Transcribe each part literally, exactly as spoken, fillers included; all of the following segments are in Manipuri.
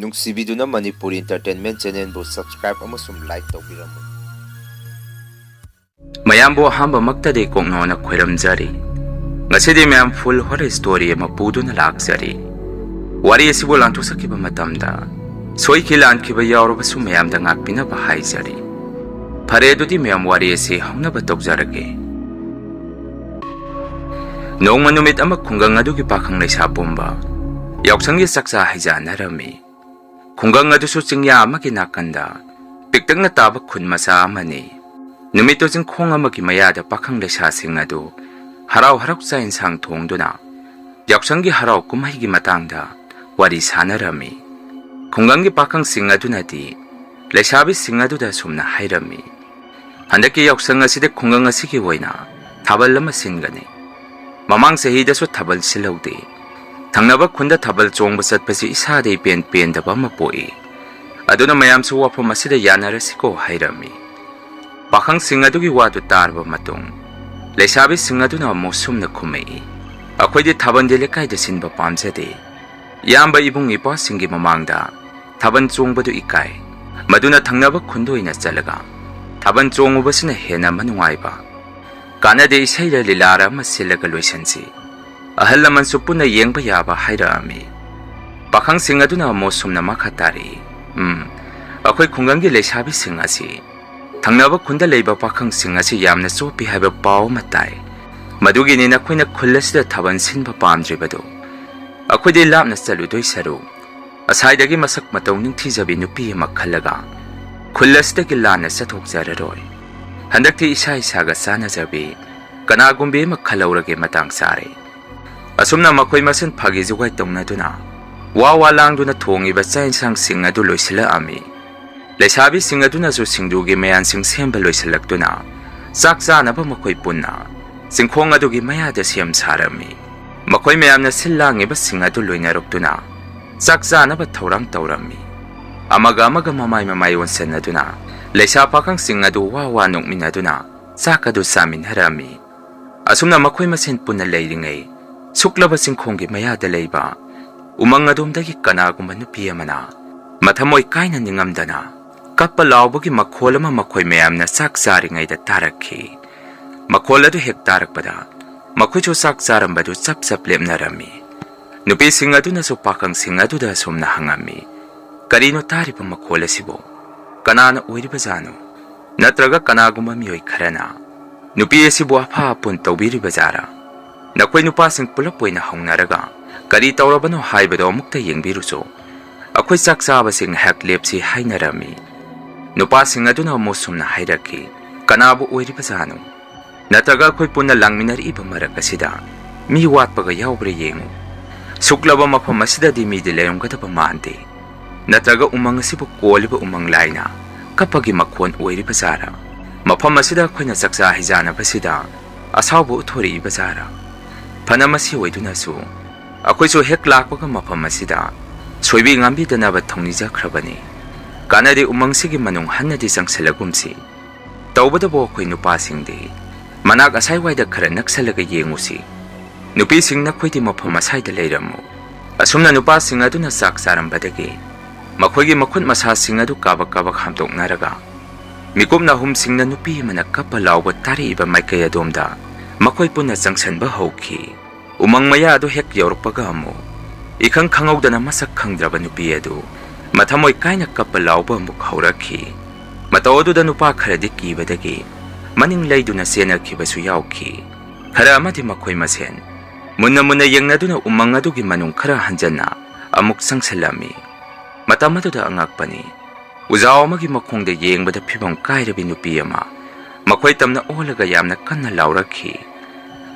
ꯅꯨꯡꯁꯤꯕꯤꯗꯨꯅ ꯃꯅꯤꯄꯨꯔꯤ Entertainment Channelꯕꯨ subscribe ꯑꯃꯁꯨꯡ like ꯇꯧꯕꯤꯔꯝꯃꯨ꯫ ꯃꯌꯥꯝꯕꯨ ꯑꯍꯥꯟꯕꯃꯛꯇꯗꯤ ꯀꯣꯛꯅꯣꯅ ꯈꯣꯏꯔꯝꯖꯔꯤ꯫ ꯉꯁꯤꯗꯤ ꯃꯌꯥꯝ full horror story ꯑꯃ ꯄꯨꯗꯨꯅ ꯂꯥꯛꯆꯔꯤ꯫ ꯋꯥꯔꯤ ꯑꯁꯤꯕꯨ ꯂꯥꯟꯊꯣꯛꯆꯈꯤꯕ ꯃꯇꯝꯗ ꯁꯣꯏꯈꯤ ꯂꯥꯟꯈꯤꯕ ꯌꯥꯎꯔꯕꯁꯨ ꯃꯌꯥꯝꯗ ꯉꯥꯛꯄꯤꯅꯕ ꯍꯥꯏꯖꯔꯤ꯫ ꯐꯔꯦ, ꯑꯗꯨꯗꯤ ꯃꯌꯥꯝ ꯋꯥꯔꯤ ꯑꯁꯤ ꯍꯧꯅꯕ ꯇꯧꯖꯔꯒꯦ꯫ ꯅꯣꯡꯃ ꯅꯨꯃꯤꯠ ꯑꯃ ꯈꯨꯡꯒꯪ ꯑꯗꯨꯒꯤ ꯄꯥꯈꯪ ꯂꯩꯁꯥ ꯄꯨꯝꯕ ꯌꯥꯎꯁꯪꯒꯤ ꯆꯥꯛꯆꯥ ꯍꯩꯖꯥꯟꯅꯔꯝꯃꯤ꯫ ꯈꯨꯡꯒꯪ ꯑꯗꯨꯁꯨ ꯆꯤꯡꯌꯥ ꯑꯃꯒꯤ ꯅꯥꯀꯟꯗ ꯄꯤꯛꯇꯛꯅ ꯇꯥꯕ ꯈꯨꯟ ꯃꯆꯥ ꯑꯃꯅꯤ꯫ ꯅꯨꯃꯤꯠꯇꯨ ꯆꯤꯡꯈꯣꯡ ꯑꯃꯒꯤ ꯃꯌꯥꯗ ꯄꯥꯈꯪ ꯂꯩꯁꯥꯁꯤꯡ ꯑꯗꯨ ꯍꯔꯥꯎ ꯍꯔꯥꯎ ꯆꯥꯛ ꯏꯟꯁꯥꯡ ꯊꯣꯡꯗꯨꯅ ꯌꯥꯎꯁꯪꯒꯤ ꯍꯔꯥꯎ ꯀꯨꯝꯍꯩꯒꯤ ꯃꯇꯥꯡꯗ ꯋꯥꯔꯤ ꯁꯥꯟꯅꯔꯝꯃꯤ꯫ ꯈꯨꯡꯒꯪꯒꯤ ꯄꯥꯈꯪꯁꯤꯡ ꯑꯗꯨꯅꯗꯤ ꯂꯩꯁꯥꯕꯤꯁꯤꯡ ꯑꯗꯨꯗ ꯑꯁꯨꯝꯅ ꯍꯥꯏꯔꯝꯃꯤ, "ꯍꯟꯗꯛꯀꯤ ꯌꯥꯎꯁꯪ ꯑꯁꯤꯗ ꯈꯨꯡꯒꯪ ꯑꯁꯤꯒꯤ ꯑꯣꯏꯅ ꯊꯥꯕꯜ ꯑꯃ ꯁꯤꯟꯒꯅꯤ꯫ ꯃꯃꯥꯡ ꯆꯍꯤꯗꯁꯨ ꯊꯥꯕꯜ ꯁꯤꯜꯍꯧꯗꯦ꯫ ꯊꯪꯅꯕ ꯈꯨꯟꯗ ꯊꯥꯕꯜ ꯆꯣꯡꯕ ꯆꯠꯄꯁꯤ ꯏꯁꯥꯗ ꯏꯄꯦꯟ ꯄꯦꯟꯗꯕ ꯑꯃ ꯄꯣꯛꯏ꯫ ꯑꯗꯨꯅ ꯃꯌꯥꯝꯁꯨ ꯋꯥꯐꯝ ꯑꯁꯤꯗ ꯌꯥꯅꯔꯁꯤꯀꯣ" ꯍꯥꯏꯔꯝꯃꯤ꯫ ꯄꯥꯈꯪꯁꯤꯡ ꯑꯗꯨꯒꯤ ꯋꯥꯗꯨ ꯇꯥꯔꯕ ꯃꯇꯨꯡ, ꯂꯩꯁꯥꯕꯤꯁꯤꯡ ꯑꯗꯨꯅ ꯑꯃꯨꯛ ꯁꯨꯝꯅ ꯈꯨꯝꯃꯛꯏ, "ꯑꯩꯈꯣꯏꯗꯤ ꯊꯥꯕꯜꯗꯤ ꯂꯩꯀꯥꯏꯗ ꯁꯤꯟꯕ ꯄꯥꯝꯖꯗꯦ꯫ ꯏꯌꯥꯝꯕ ꯏꯕꯨꯡ ꯏꯄ꯭ꯋꯥꯁꯤꯡꯒꯤ ꯃꯃꯥꯡꯗ ꯊꯥꯕꯜ ꯆꯣꯡꯕꯗꯨ ꯏꯀꯥꯏ꯫ ꯃꯗꯨꯅ ꯊꯪꯅꯕ ꯈꯨꯟꯗ ꯑꯣꯏꯅ ꯆꯠꯂꯒ ꯊꯥꯕꯜ ꯆꯣꯡꯉꯨꯕꯁꯤꯅ ꯍꯦꯟꯅ ꯑꯃ ꯅꯨꯡꯉꯥꯏꯕ꯫ ꯀꯥꯟꯅꯗꯦ, ꯏꯁꯩꯔ ꯂꯤꯂꯥꯔ ꯑꯃ ꯁꯤꯜꯂꯒ ꯂꯣꯏꯁꯤꯟꯁꯤ꯫ ꯑꯍꯜ ꯂꯃꯟꯁꯨ ꯄꯨꯟꯅ ꯌꯦꯡꯕ ꯌꯥꯕ" ꯍꯥꯏꯔꯛꯑꯝꯃꯤ꯫ ꯄꯥꯈꯪꯁꯤꯡ ꯑꯗꯨꯅ ꯑꯃꯨꯛ ꯁꯨꯝꯅ ꯃꯈꯥ ꯇꯥꯔꯛꯏ, "ꯎꯝ, ꯑꯩꯈꯣꯏ ꯈꯨꯡꯒꯪꯒꯤ ꯂꯩꯁꯥꯕꯤꯁꯤꯡ ꯑꯁꯤ ꯊꯪꯅꯕ ꯈꯨꯟꯗ ꯂꯩꯕ ꯄꯥꯈꯪꯁꯤꯡ ꯑꯁꯤ ꯌꯥꯝꯅ ꯆꯣꯞꯄꯤ ꯍꯥꯏꯕ ꯄꯥꯎ ꯑꯃ ꯇꯥꯏ꯫ ꯃꯗꯨꯒꯤꯅꯤ ꯅꯈꯣꯏꯅ ꯈꯨꯜ ꯑꯁꯤꯗ ꯊꯥꯕꯜ ꯁꯤꯟꯕ ꯄꯥꯝꯗ꯭ꯔꯤꯕꯗꯨ꯫ ꯑꯩꯈꯣꯏꯗꯤ ꯂꯥꯞꯅ ꯆꯠꯂꯨꯗꯣꯏ ꯁꯔꯨꯛ ꯑꯁꯥꯏꯗꯒꯤ ꯃꯁꯛ ꯃꯇꯧ ꯅꯤꯡꯊꯤꯖꯕꯤ ꯅꯨꯄꯤ ꯑꯃ ꯈꯜꯂꯒ ꯈꯨꯜ ꯑꯁꯤꯗꯒꯤ ꯂꯥꯟꯅ ꯆꯠꯊꯣꯛꯆꯔꯔꯣꯏ꯫ ꯍꯟꯗꯛꯇꯤ ꯏꯁꯥ ꯏꯁꯥꯒ ꯆꯥꯟꯅꯖꯕꯤ ꯀꯅꯥꯒꯨꯝꯕꯤ ꯑꯃ ꯈꯜꯍꯧꯔꯒꯦ, ꯃꯇꯥꯡ ꯆꯥꯔꯦ"꯫ ꯑꯁꯨꯝꯅ ꯃꯈꯣꯏ ꯃꯁꯦꯟ ꯐꯥꯒꯤ ꯖꯨꯒꯥꯏ ꯇꯧꯅꯗꯨꯅ ꯋꯥ ꯋꯥ ꯂꯥꯡꯗꯨꯅ ꯊꯣꯡꯉꯤꯕ ꯆꯥꯛ ꯏꯟꯁꯥꯡꯁꯤꯡ ꯑꯗꯨ ꯂꯣꯏꯁꯤꯜꯂꯛꯑꯝꯃꯤ꯫ ꯂꯩꯁꯥꯕꯤꯁꯤꯡ ꯑꯗꯨꯅꯁꯨ ꯁꯤꯡꯖꯨꯒꯤ ꯃꯌꯥꯟꯁꯤꯡ ꯁꯦꯝꯕ ꯂꯣꯏꯁꯤꯜꯂꯛꯇꯨꯅ ꯆꯥꯛ ꯆꯥꯅꯕ ꯃꯈꯣꯏ ꯄꯨꯟꯅ ꯆꯤꯡꯈꯣꯡ ꯑꯗꯨꯒꯤ ꯃꯌꯥꯗ ꯁꯦꯝ ꯁꯥꯔꯝꯃꯤ꯫ ꯃꯈꯣꯏ ꯃꯌꯥꯝꯅ ꯁꯤꯜ ꯂꯥꯡꯉꯤꯕꯁꯤꯡ ꯑꯗꯨ ꯂꯣꯏꯅꯔꯛꯇꯨꯅ ꯆꯥꯛ ꯆꯥꯅꯕ ꯊꯧꯔꯥꯡ ꯇꯧꯔꯝꯃꯤ꯫ ꯑꯃꯒ ꯑꯃꯒ ꯃꯃꯥꯏ ꯃꯃꯥꯏ ꯑꯣꯟꯁꯤꯟꯅꯗꯨꯅ ꯂꯩꯁꯥ ꯄꯥꯈꯪꯁꯤꯡ ꯑꯗꯨ ꯋꯥ ꯋꯥ ꯅꯣꯛꯃꯤꯟꯅꯗꯨꯅ ꯆꯥꯛ ꯑꯗꯨ ꯆꯥꯃꯤꯟꯅꯔꯝꯃꯤ꯫ ꯑꯁꯨꯝꯅ ꯃꯈꯣꯏ ꯃꯁꯦꯟ ꯄꯨꯟꯅ ꯂꯩꯔꯤꯉꯩ, ꯁꯨꯛꯂꯕ ꯆꯤꯡꯈꯣꯡꯒꯤ ꯃꯌꯥꯗ ꯂꯩꯕ ꯎꯃꯪ ꯑꯗꯣꯝꯗꯒꯤ ꯀꯅꯥꯒꯨꯝꯕ ꯅꯨꯄꯤ ꯑꯃꯅ ꯃꯊꯃꯣꯏ ꯀꯥꯏꯅ ꯅꯤꯡꯉꯝꯗꯅ ꯀꯞꯄ ꯂꯥꯎꯕꯒꯤ ꯃꯈꯣꯜ ꯑꯃ ꯃꯈꯣꯏ ꯃꯌꯥꯝꯅ ꯆꯥꯛ ꯆꯥꯔꯤꯉꯩꯗ ꯇꯥꯔꯛꯈꯤ꯫ ꯃꯈꯣꯜ ꯑꯗꯨ ꯍꯦꯛ ꯇꯥꯔꯛꯄꯗ ꯃꯈꯣꯏꯁꯨ ꯆꯥꯛ ꯆꯥꯔꯝꯕꯗꯨ ꯆꯞ ꯆꯞ ꯂꯦꯞꯅꯔꯝꯃꯤ꯫ ꯅꯨꯄꯤꯁꯤꯡ ꯑꯗꯨꯅꯁꯨ ꯄꯥꯈꯪꯁꯤꯡ ꯑꯗꯨꯗ ꯑꯁꯨꯝꯅ ꯍꯪꯉꯝꯃꯤ, "ꯀꯔꯤꯅꯣ ꯇꯥꯔꯤꯕ ꯃꯈꯣꯜ ꯑꯁꯤꯕꯨ? ꯀꯅꯥꯅ ꯑꯣꯏꯔꯤꯕꯖꯥꯠꯅꯣ? ꯅꯠꯇ꯭ꯔꯒ ꯀꯅꯥꯒꯨꯝꯕ ꯃꯤꯑꯣꯏ ꯈꯔꯅ ꯅꯨꯄꯤ ꯑꯁꯤꯕꯨ ꯑꯐ ꯑꯄꯨꯟ ꯇꯧꯕꯤꯔꯤꯕꯖꯥꯔꯥ? ꯅꯈꯣꯏ ꯅꯨꯄꯥꯁꯤꯡ ꯄꯨꯂꯞ ꯑꯣꯏꯅ ꯍꯧꯅꯔꯒ ꯀꯔꯤ ꯇꯧꯔꯕꯅꯣ ꯍꯥꯏꯕꯗꯣ ꯑꯃꯨꯛꯇ ꯌꯦꯡꯕꯤꯔꯨꯆꯣ꯫ ꯑꯩꯈꯣꯏ ꯆꯥꯛ ꯆꯥꯕꯁꯤ ꯉꯥꯏꯍꯥꯛ ꯂꯦꯞꯁꯤ" ꯍꯥꯏꯅꯔꯝꯃꯤ꯫ ꯅꯨꯄꯥꯁꯤꯡ ꯑꯗꯨꯅ ꯑꯃꯨꯛ ꯁꯨꯝꯅ ꯍꯥꯏꯔꯛꯈꯤ, "ꯀꯅꯥꯕꯨ ꯑꯣꯏꯔꯤꯕꯖꯥꯠꯅꯣ? ꯅꯠꯇ꯭ꯔꯒ ꯑꯩꯈꯣꯏ ꯄꯨꯟꯅ ꯂꯥꯡꯃꯤꯟꯅꯔꯛꯏꯕ ꯃꯔꯛ ꯑꯁꯤꯗ ꯃꯤ ꯋꯥꯠꯄꯒ ꯌꯥꯎꯕ꯭ꯔꯥ ꯌꯦꯡꯉꯨ꯫ ꯁꯨꯛꯂꯕ ꯃꯐꯝ ꯑꯁꯤꯗꯗꯤ ꯃꯤꯗꯤ ꯂꯩꯔꯝꯒꯗꯕ ꯃꯥꯟꯗꯦ꯫ ꯅꯠꯇ꯭ꯔꯒ ꯎꯃꯪ ꯑꯁꯤꯕꯨ ꯀꯣꯜꯂꯤꯕ ꯎꯃꯪ ꯂꯥꯏꯅ ꯀꯞꯄꯒꯤ ꯃꯈꯣꯟ ꯑꯣꯏꯔꯤꯕ ꯖꯥꯔꯥ? ꯃꯐꯝ ꯑꯁꯤꯗ ꯑꯩꯈꯣꯏꯅ ꯆꯥꯛꯆꯥ ꯍꯩꯖꯥꯟꯅꯕꯁꯤꯗ ꯑꯁꯥꯎꯕ ꯎꯠꯊꯣꯔꯛꯏꯕ ꯖꯥꯔꯥ? ꯐꯅ ꯃꯁꯤ ꯑꯣꯏꯗꯨꯅꯁꯨ, ꯑꯩꯈꯣꯏꯁꯨ ꯍꯦꯛ ꯂꯥꯛꯄꯒ ꯃꯐꯝ ꯑꯁꯤꯗ ꯁꯣꯏꯕꯤ ꯉꯥꯝꯕꯤꯗꯅꯕ ꯊꯧꯅꯤꯖꯈ꯭ꯔꯕꯅꯤ꯫ ꯀꯥꯟꯅꯗꯦ, ꯎꯃꯪꯁꯤꯒꯤ ꯃꯅꯨꯡ ꯍꯟꯅꯗꯤ ꯆꯪꯁꯤꯜꯂꯒꯨꯝꯁꯤ꯫ ꯇꯧꯕꯇꯕꯨ ꯑꯩꯈꯣꯏ ꯅꯨꯄꯥꯁꯤꯡꯗꯤ ꯃꯅꯥꯛ ꯑꯁꯥꯏꯋꯥꯏꯗ ꯈꯔ ꯅꯛꯁꯜꯂꯒ ꯌꯦꯡꯉꯨꯁꯤ꯫ ꯅꯨꯄꯤꯁꯤꯡ, ꯅꯈꯣꯏꯗꯤ ꯃꯐꯝ ꯑꯁꯥꯏꯗ ꯂꯩꯔꯝꯃꯨ꯫" ꯑꯁꯨꯝꯅ ꯅꯨꯄꯥꯁꯤꯡ ꯑꯗꯨꯅ ꯆꯥꯛ ꯆꯥꯔꯝꯕꯗꯒꯤ ꯃꯈꯣꯏꯒꯤ ꯃꯈꯨꯠ ꯃꯁꯥꯁꯤꯡ ꯑꯗꯨ ꯀꯥꯕꯛ ꯀꯥꯕꯛ ꯍꯥꯝꯗꯣꯛꯅꯔꯒ ꯃꯤꯀꯨꯞ ꯅꯥꯍꯨꯝꯁꯤꯡꯅ ꯅꯨꯄꯤ ꯑꯃꯅ ꯀꯞꯄ ꯂꯥꯎꯕ ꯇꯥꯔꯛꯏꯕ ꯃꯥꯏꯀꯩ ꯑꯗꯣꯝꯗ ꯃꯈꯣꯏ ꯄꯨꯟꯅ ꯆꯪꯁꯟꯕ ꯍꯧꯈꯤ꯫ ꯎꯃꯪ ꯃꯌꯥ ꯑꯗꯨ ꯍꯦꯛ ꯌꯧꯔꯛꯄꯒ ꯑꯃꯨꯛ ꯏꯈꯪ ꯈꯪꯍꯧꯗꯅ ꯃꯁꯛ ꯈꯪꯗ꯭ꯔꯕ ꯅꯨꯄꯤ ꯑꯗꯨ ꯃꯊꯃꯣꯏ ꯀꯥꯏꯅ ꯀꯞꯄ ꯂꯥꯎꯕ ꯑꯃꯨꯛ ꯍꯧꯔꯛꯈꯤ꯫ ꯃꯇꯧ ꯑꯗꯨꯗ ꯅꯨꯄꯥ ꯈꯔꯗꯤ ꯀꯤꯕꯗꯒꯤ ꯃꯅꯤꯡ ꯂꯩꯗꯨꯅ ꯆꯦꯟꯅꯈꯤꯕꯁꯨ ꯌꯥꯎꯈꯤ꯫ ꯈꯔ ꯑꯃꯗꯤ ꯃꯈꯣꯏ ꯃꯁꯦꯟ ꯃꯨꯟꯅ ꯃꯨꯟꯅ ꯌꯦꯡꯅꯗꯨꯅ ꯎꯃꯪ ꯑꯗꯨꯒꯤ ꯃꯅꯨꯡ ꯈꯔ ꯍꯟꯖꯟꯅ ꯑꯃꯨꯛ ꯆꯪꯁꯤꯜꯂꯝꯃꯤ꯫ ꯃꯇꯝ ꯑꯗꯨꯗ ꯑꯉꯛꯄꯅꯤ, ꯎꯖꯥꯎ ꯑꯃꯒꯤ ꯃꯈꯣꯡꯗ ꯌꯦꯡꯕꯗ ꯐꯤꯕꯝ ꯀꯥꯏꯔꯕꯤ ꯅꯨꯄꯤ ꯑꯃ ꯃꯈꯣꯏ ꯇꯝꯅ ꯑꯣꯜꯂꯒ ꯌꯥꯝꯅ ꯀꯟꯅ ꯂꯥꯎꯔꯛꯈꯤ꯫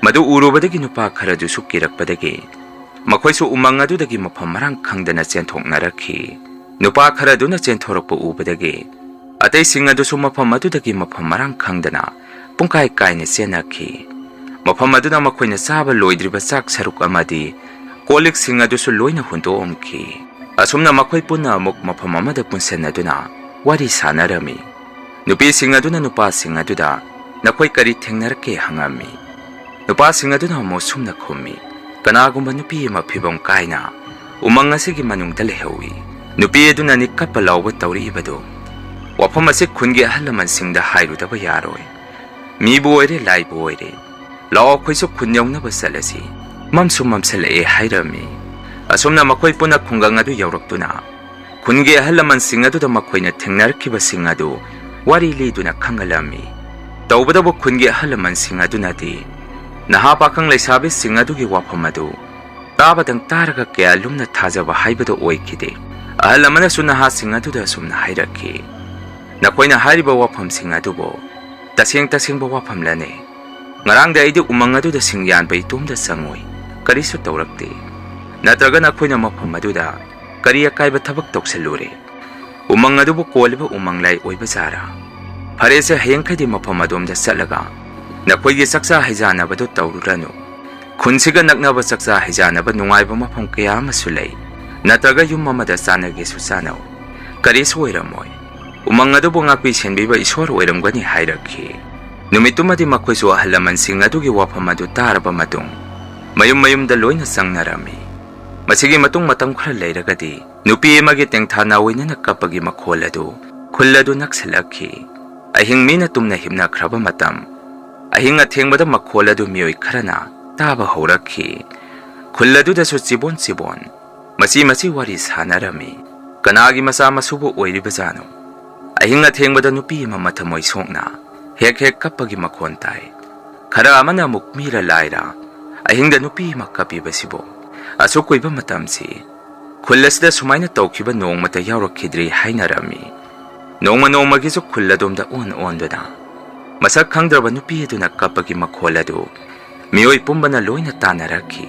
ꯃꯗꯨ ꯎꯔꯨꯕꯗꯒꯤ ꯅꯨꯄꯥ ꯈꯔꯗꯨꯁꯨ ꯀꯤꯔꯛꯄꯗꯒꯤ ꯃꯈꯣꯏꯁꯨ ꯎꯃꯪ ꯑꯗꯨꯗꯒꯤ ꯃꯐꯝ ꯃꯔꯥꯡ ꯈꯪꯗꯅ ꯆꯦꯟꯊꯣꯛꯅꯔꯛꯈꯤ꯫ ꯅꯨꯄꯥ ꯈꯔꯗꯨꯅ ꯆꯦꯟꯊꯣꯔꯛꯄ ꯎꯕꯗꯒꯤ ꯑꯇꯩꯁꯤꯡ ꯑꯗꯨꯁꯨ ꯃꯐꯝ ꯑꯗꯨꯗꯒꯤ ꯃꯐꯝ ꯃꯔꯥꯡ ꯈꯪꯗꯅ ꯄꯨꯡꯀꯥꯏ ꯀꯥꯏꯅ ꯆꯦꯟꯅꯈꯤ꯫ ꯃꯐꯝ ꯑꯗꯨꯗ ꯃꯈꯣꯏꯅ ꯆꯥꯕ ꯂꯣꯏꯗ꯭ꯔꯤꯕ ꯆꯥꯛ ꯁꯔꯨꯛ ꯑꯃꯗꯤ ꯀꯣꯜꯂꯤꯛꯁꯤꯡ ꯑꯗꯨꯁꯨ ꯂꯣꯏꯅ ꯍꯨꯟꯗꯣꯛꯑꯝꯈꯤ꯫ ꯑꯁꯨꯝꯅ ꯃꯈꯣꯏ ꯄꯨꯟꯅ ꯑꯃꯨꯛ ꯃꯐꯝ ꯑꯃꯗ ꯄꯨꯟꯁꯤꯟꯅꯗꯨꯅ ꯋꯥꯔꯤ ꯁꯥꯟꯅꯔꯝꯃꯤ꯫ ꯅꯨꯄꯤꯁꯤꯡ ꯑꯗꯨꯅ ꯅꯨꯄꯥꯁꯤꯡ ꯑꯗꯨꯗ, "ꯅꯈꯣꯏ ꯀꯔꯤ ꯊꯦꯡꯅꯔꯛꯀꯦ?" ꯍꯪꯉꯝꯃꯤ꯫ ꯅꯨꯄꯥꯁꯤꯡ ꯑꯗꯨꯅ ꯑꯃꯨꯛ ꯁꯨꯝꯅ ꯈꯨꯝꯃꯤ, "ꯀꯅꯥꯒꯨꯝꯕ ꯅꯨꯄꯤ ꯑꯃ ꯐꯤꯕꯝ ꯀꯥꯏꯅ ꯎꯃꯪ ꯑꯁꯤꯒꯤ ꯃꯅꯨꯡꯗ ꯂꯩꯍꯧꯏ꯫ ꯅꯨꯄꯤ ꯑꯗꯨꯅꯅꯤ ꯀꯞꯄ ꯂꯥꯎꯕ ꯇꯧꯔꯛꯏꯕꯗꯨ꯫ ꯋꯥꯐꯝ ꯑꯁꯤ ꯈꯨꯟꯒꯤ ꯑꯍꯜ ꯂꯃꯟꯁꯤꯡꯗ ꯍꯥꯏꯔꯨꯗꯕ ꯌꯥꯔꯣꯏ꯫ ꯃꯤꯕꯨ ꯑꯣꯏꯔꯦ, ꯂꯥꯏꯕꯨ ꯑꯣꯏꯔꯦ, ꯂꯥꯛꯑꯣ, ꯑꯩꯈꯣꯏꯁꯨ ꯈꯨꯟ ꯌꯧꯅꯕ ꯆꯠꯂꯁꯤ, ꯃꯝꯁꯨ ꯃꯝꯁꯤꯜꯂꯛꯑꯦ ꯍꯥꯏꯔꯝꯃꯤ꯫ ꯑꯁꯨꯝꯅ ꯃꯈꯣꯏ ꯄꯨꯟꯅ ꯈꯨꯡꯒꯪ ꯑꯗꯨ ꯌꯧꯔꯛꯇꯨꯅ ꯈꯨꯟꯒꯤ ꯑꯍꯜ ꯂꯃꯟꯁꯤꯡ ꯑꯗꯨꯗ ꯃꯈꯣꯏꯅ ꯊꯦꯡꯅꯔꯛꯈꯤꯕꯁꯤꯡ ꯑꯗꯨ ꯋꯥꯔꯤ ꯂꯤꯗꯨꯅ ꯈꯪꯍꯜꯂꯝꯃꯤ꯫ ꯇꯧꯕꯇꯕꯨ ꯈꯨꯟꯒꯤ ꯑꯍꯜ ꯂꯃꯟꯁꯤꯡ ꯑꯗꯨꯅꯗꯤ ꯅꯍꯥ ꯄꯥꯈꯪ ꯂꯩꯁꯥꯕꯤꯁꯤꯡ ꯑꯗꯨꯒꯤ ꯋꯥꯐꯝ ꯑꯗꯨ ꯇꯥꯕꯗꯪ ꯇꯥꯔꯒ ꯀꯌꯥ ꯂꯨꯝꯅ ꯊꯥꯖꯕ ꯍꯥꯏꯕꯗꯨ ꯑꯣꯏꯈꯤꯗꯦ꯫ ꯑꯍꯜ ꯑꯃꯅꯁꯨ ꯅꯍꯥꯁꯤꯡ ꯑꯗꯨꯗ ꯑꯁꯨꯝꯅ ꯍꯥꯏꯔꯛꯈꯤ, "ꯅꯈꯣꯏꯅ ꯍꯥꯏꯔꯤꯕ ꯋꯥꯐꯝꯁꯤꯡ ꯑꯗꯨꯕꯨ ꯇꯁꯦꯡ ꯇꯁꯦꯡꯕ ꯋꯥꯐꯝꯂꯅꯦ? ꯉꯔꯥꯡꯗ ꯑꯩꯗꯤ ꯎꯃꯪ ꯑꯗꯨꯗ ꯁꯤꯡ ꯌꯥꯟꯕ ꯏꯇꯣꯝꯗ ꯆꯪꯉꯨꯏ, ꯀꯔꯤꯁꯨ ꯇꯧꯔꯛꯇꯦ꯫ ꯅꯠꯇ꯭ꯔꯒ ꯅꯈꯣꯏꯅ ꯃꯐꯝ ꯑꯗꯨꯗ ꯀꯔꯤ ꯑꯀꯥꯏꯕ ꯊꯕꯛ ꯇꯧꯁꯜꯂꯨꯔꯦ? ꯎꯃꯪ ꯑꯗꯨꯕꯨ ꯀꯣꯜꯂꯤꯕ ꯎꯃꯪ ꯂꯥꯏ ꯑꯣꯏꯕ ꯖꯥꯔꯥ? ꯐꯔꯦꯁꯦ, ꯍꯌꯦꯡꯈꯩꯗꯤ ꯃꯐꯝ ꯑꯗꯣꯝꯗ ꯆꯠꯂꯒ ꯅꯈꯣꯏꯒꯤ ꯆꯥꯛꯆꯥ ꯍꯩꯖꯥꯟꯅꯕꯗꯨ ꯇꯧꯔꯨꯔꯅꯨ꯫ ꯈꯨꯟꯁꯤꯒ ꯅꯛꯅꯕ ꯆꯥꯛꯆꯥ ꯍꯩꯖꯥꯟꯅꯕ ꯅꯨꯡꯉꯥꯏꯕ ꯃꯐꯝ ꯀꯌꯥ ꯑꯃꯁꯨ ꯂꯩ꯫ ꯅꯠꯇ꯭ꯔꯒ ꯌꯨꯝ ꯑꯃꯗ ꯆꯥꯟꯅꯒꯦꯁꯨ ꯆꯥꯟꯅꯧ, ꯀꯔꯤꯁꯨ ꯑꯣꯏꯔꯝꯃꯣꯏ꯫ ꯎꯃꯪ ꯑꯗꯨꯕꯨ ꯉꯥꯛꯄꯤ ꯁꯦꯟꯕꯤꯕ ꯏꯁꯣꯔ ꯑꯣꯏꯔꯝꯒꯅꯤ" ꯍꯥꯏꯔꯛꯈꯤ꯫ ꯅꯨꯃꯤꯠꯇꯨꯃꯗꯤ ꯃꯈꯣꯏꯁꯨ ꯑꯍꯜ ꯂꯃꯟꯁꯤꯡ ꯑꯗꯨꯒꯤ ꯋꯥꯐꯝ ꯑꯗꯨ ꯇꯥꯔꯕ ꯃꯇꯨꯡ ꯃꯌꯨꯝ ꯃꯌꯨꯝꯗ ꯂꯣꯏꯅ ꯆꯪꯅꯔꯝꯃꯤ꯫ ꯃꯁꯤꯒꯤ ꯃꯇꯨꯡ ꯃꯇꯝ ꯈꯔ ꯂꯩꯔꯒꯗꯤ ꯅꯨꯄꯤ ꯑꯃꯒꯤ ꯇꯦꯡꯊꯥ ꯅꯥꯑꯣꯏꯅꯅ ꯀꯞꯄꯒꯤ ꯃꯈꯣꯜ ꯑꯗꯨ ꯈꯨꯜ ꯑꯗꯨ ꯅꯛꯁꯤꯜꯂꯛꯈꯤ꯫ ꯑꯍꯤꯡ ꯃꯤꯅ ꯇꯨꯝꯅ ꯍꯤꯞꯅꯈ꯭ꯔꯕ ꯃꯇꯝ, ꯑꯍꯤꯡ ꯑꯊꯦꯡꯕꯗ ꯃꯈꯣꯜ ꯑꯗꯨ ꯃꯤꯑꯣꯏ ꯈꯔꯅ ꯇꯥꯕ ꯍꯧꯔꯛꯈꯤ꯫ ꯈꯨꯜ ꯑꯗꯨꯗꯁꯨ ꯆꯤꯕꯣꯟ ꯆꯤꯕꯣꯟ ꯃꯆꯤ ꯃꯆꯤ ꯋꯥꯔꯤ ꯁꯥꯟꯅꯔꯝꯃꯤ꯫ ꯀꯅꯥꯒꯤ ꯃꯆꯥ ꯃꯁꯨꯕꯨ ꯑꯣꯏꯔꯤꯕꯖꯥꯠꯅꯣ? ꯑꯍꯤꯡ ꯑꯊꯦꯡꯕꯗ ꯅꯨꯄꯤ ꯑꯃ ꯃꯊꯃꯣꯏ ꯁꯣꯛꯅ ꯍꯦꯛ ꯍꯦꯛ ꯀꯞꯄꯒꯤ ꯃꯈꯣꯟ ꯇꯥꯏ꯫ ꯈꯔ ꯑꯃꯅ ꯑꯃꯨꯛ ꯃꯤꯔ ꯂꯥꯏꯔ ꯑꯍꯤꯡꯗ ꯅꯨꯄꯤ ꯑꯃ ꯀꯞꯄꯤꯕꯁꯤꯕꯨ? ꯑꯁꯨꯛ ꯀꯨꯏꯕ ꯃꯇꯝꯁꯤ ꯈꯨꯜ ꯑꯁꯤꯗ ꯁꯨꯃꯥꯏꯅ ꯇꯧꯈꯤꯕ ꯅꯣꯡꯃꯇ ꯌꯥꯎꯔꯛꯈꯤꯗ꯭ꯔꯤ ꯍꯥꯏꯅꯔꯝꯃꯤ꯫ ꯅꯣꯡꯃ ꯅꯣꯡꯃꯒꯤꯁꯨ ꯈꯨꯜ ꯑꯗꯣꯝꯗ ꯑꯣꯟ ꯑꯣꯟꯗꯨꯅ ꯃꯁꯛ ꯈꯪꯗ꯭ꯔꯕ ꯅꯨꯄꯤ ꯑꯗꯨꯅ ꯀꯞꯄꯒꯤ ꯃꯈꯣꯜ ꯑꯗꯨ ꯃꯤꯑꯣꯏ ꯄꯨꯝꯕꯅ ꯂꯣꯏꯅ ꯇꯥꯅꯔꯛꯈꯤ꯫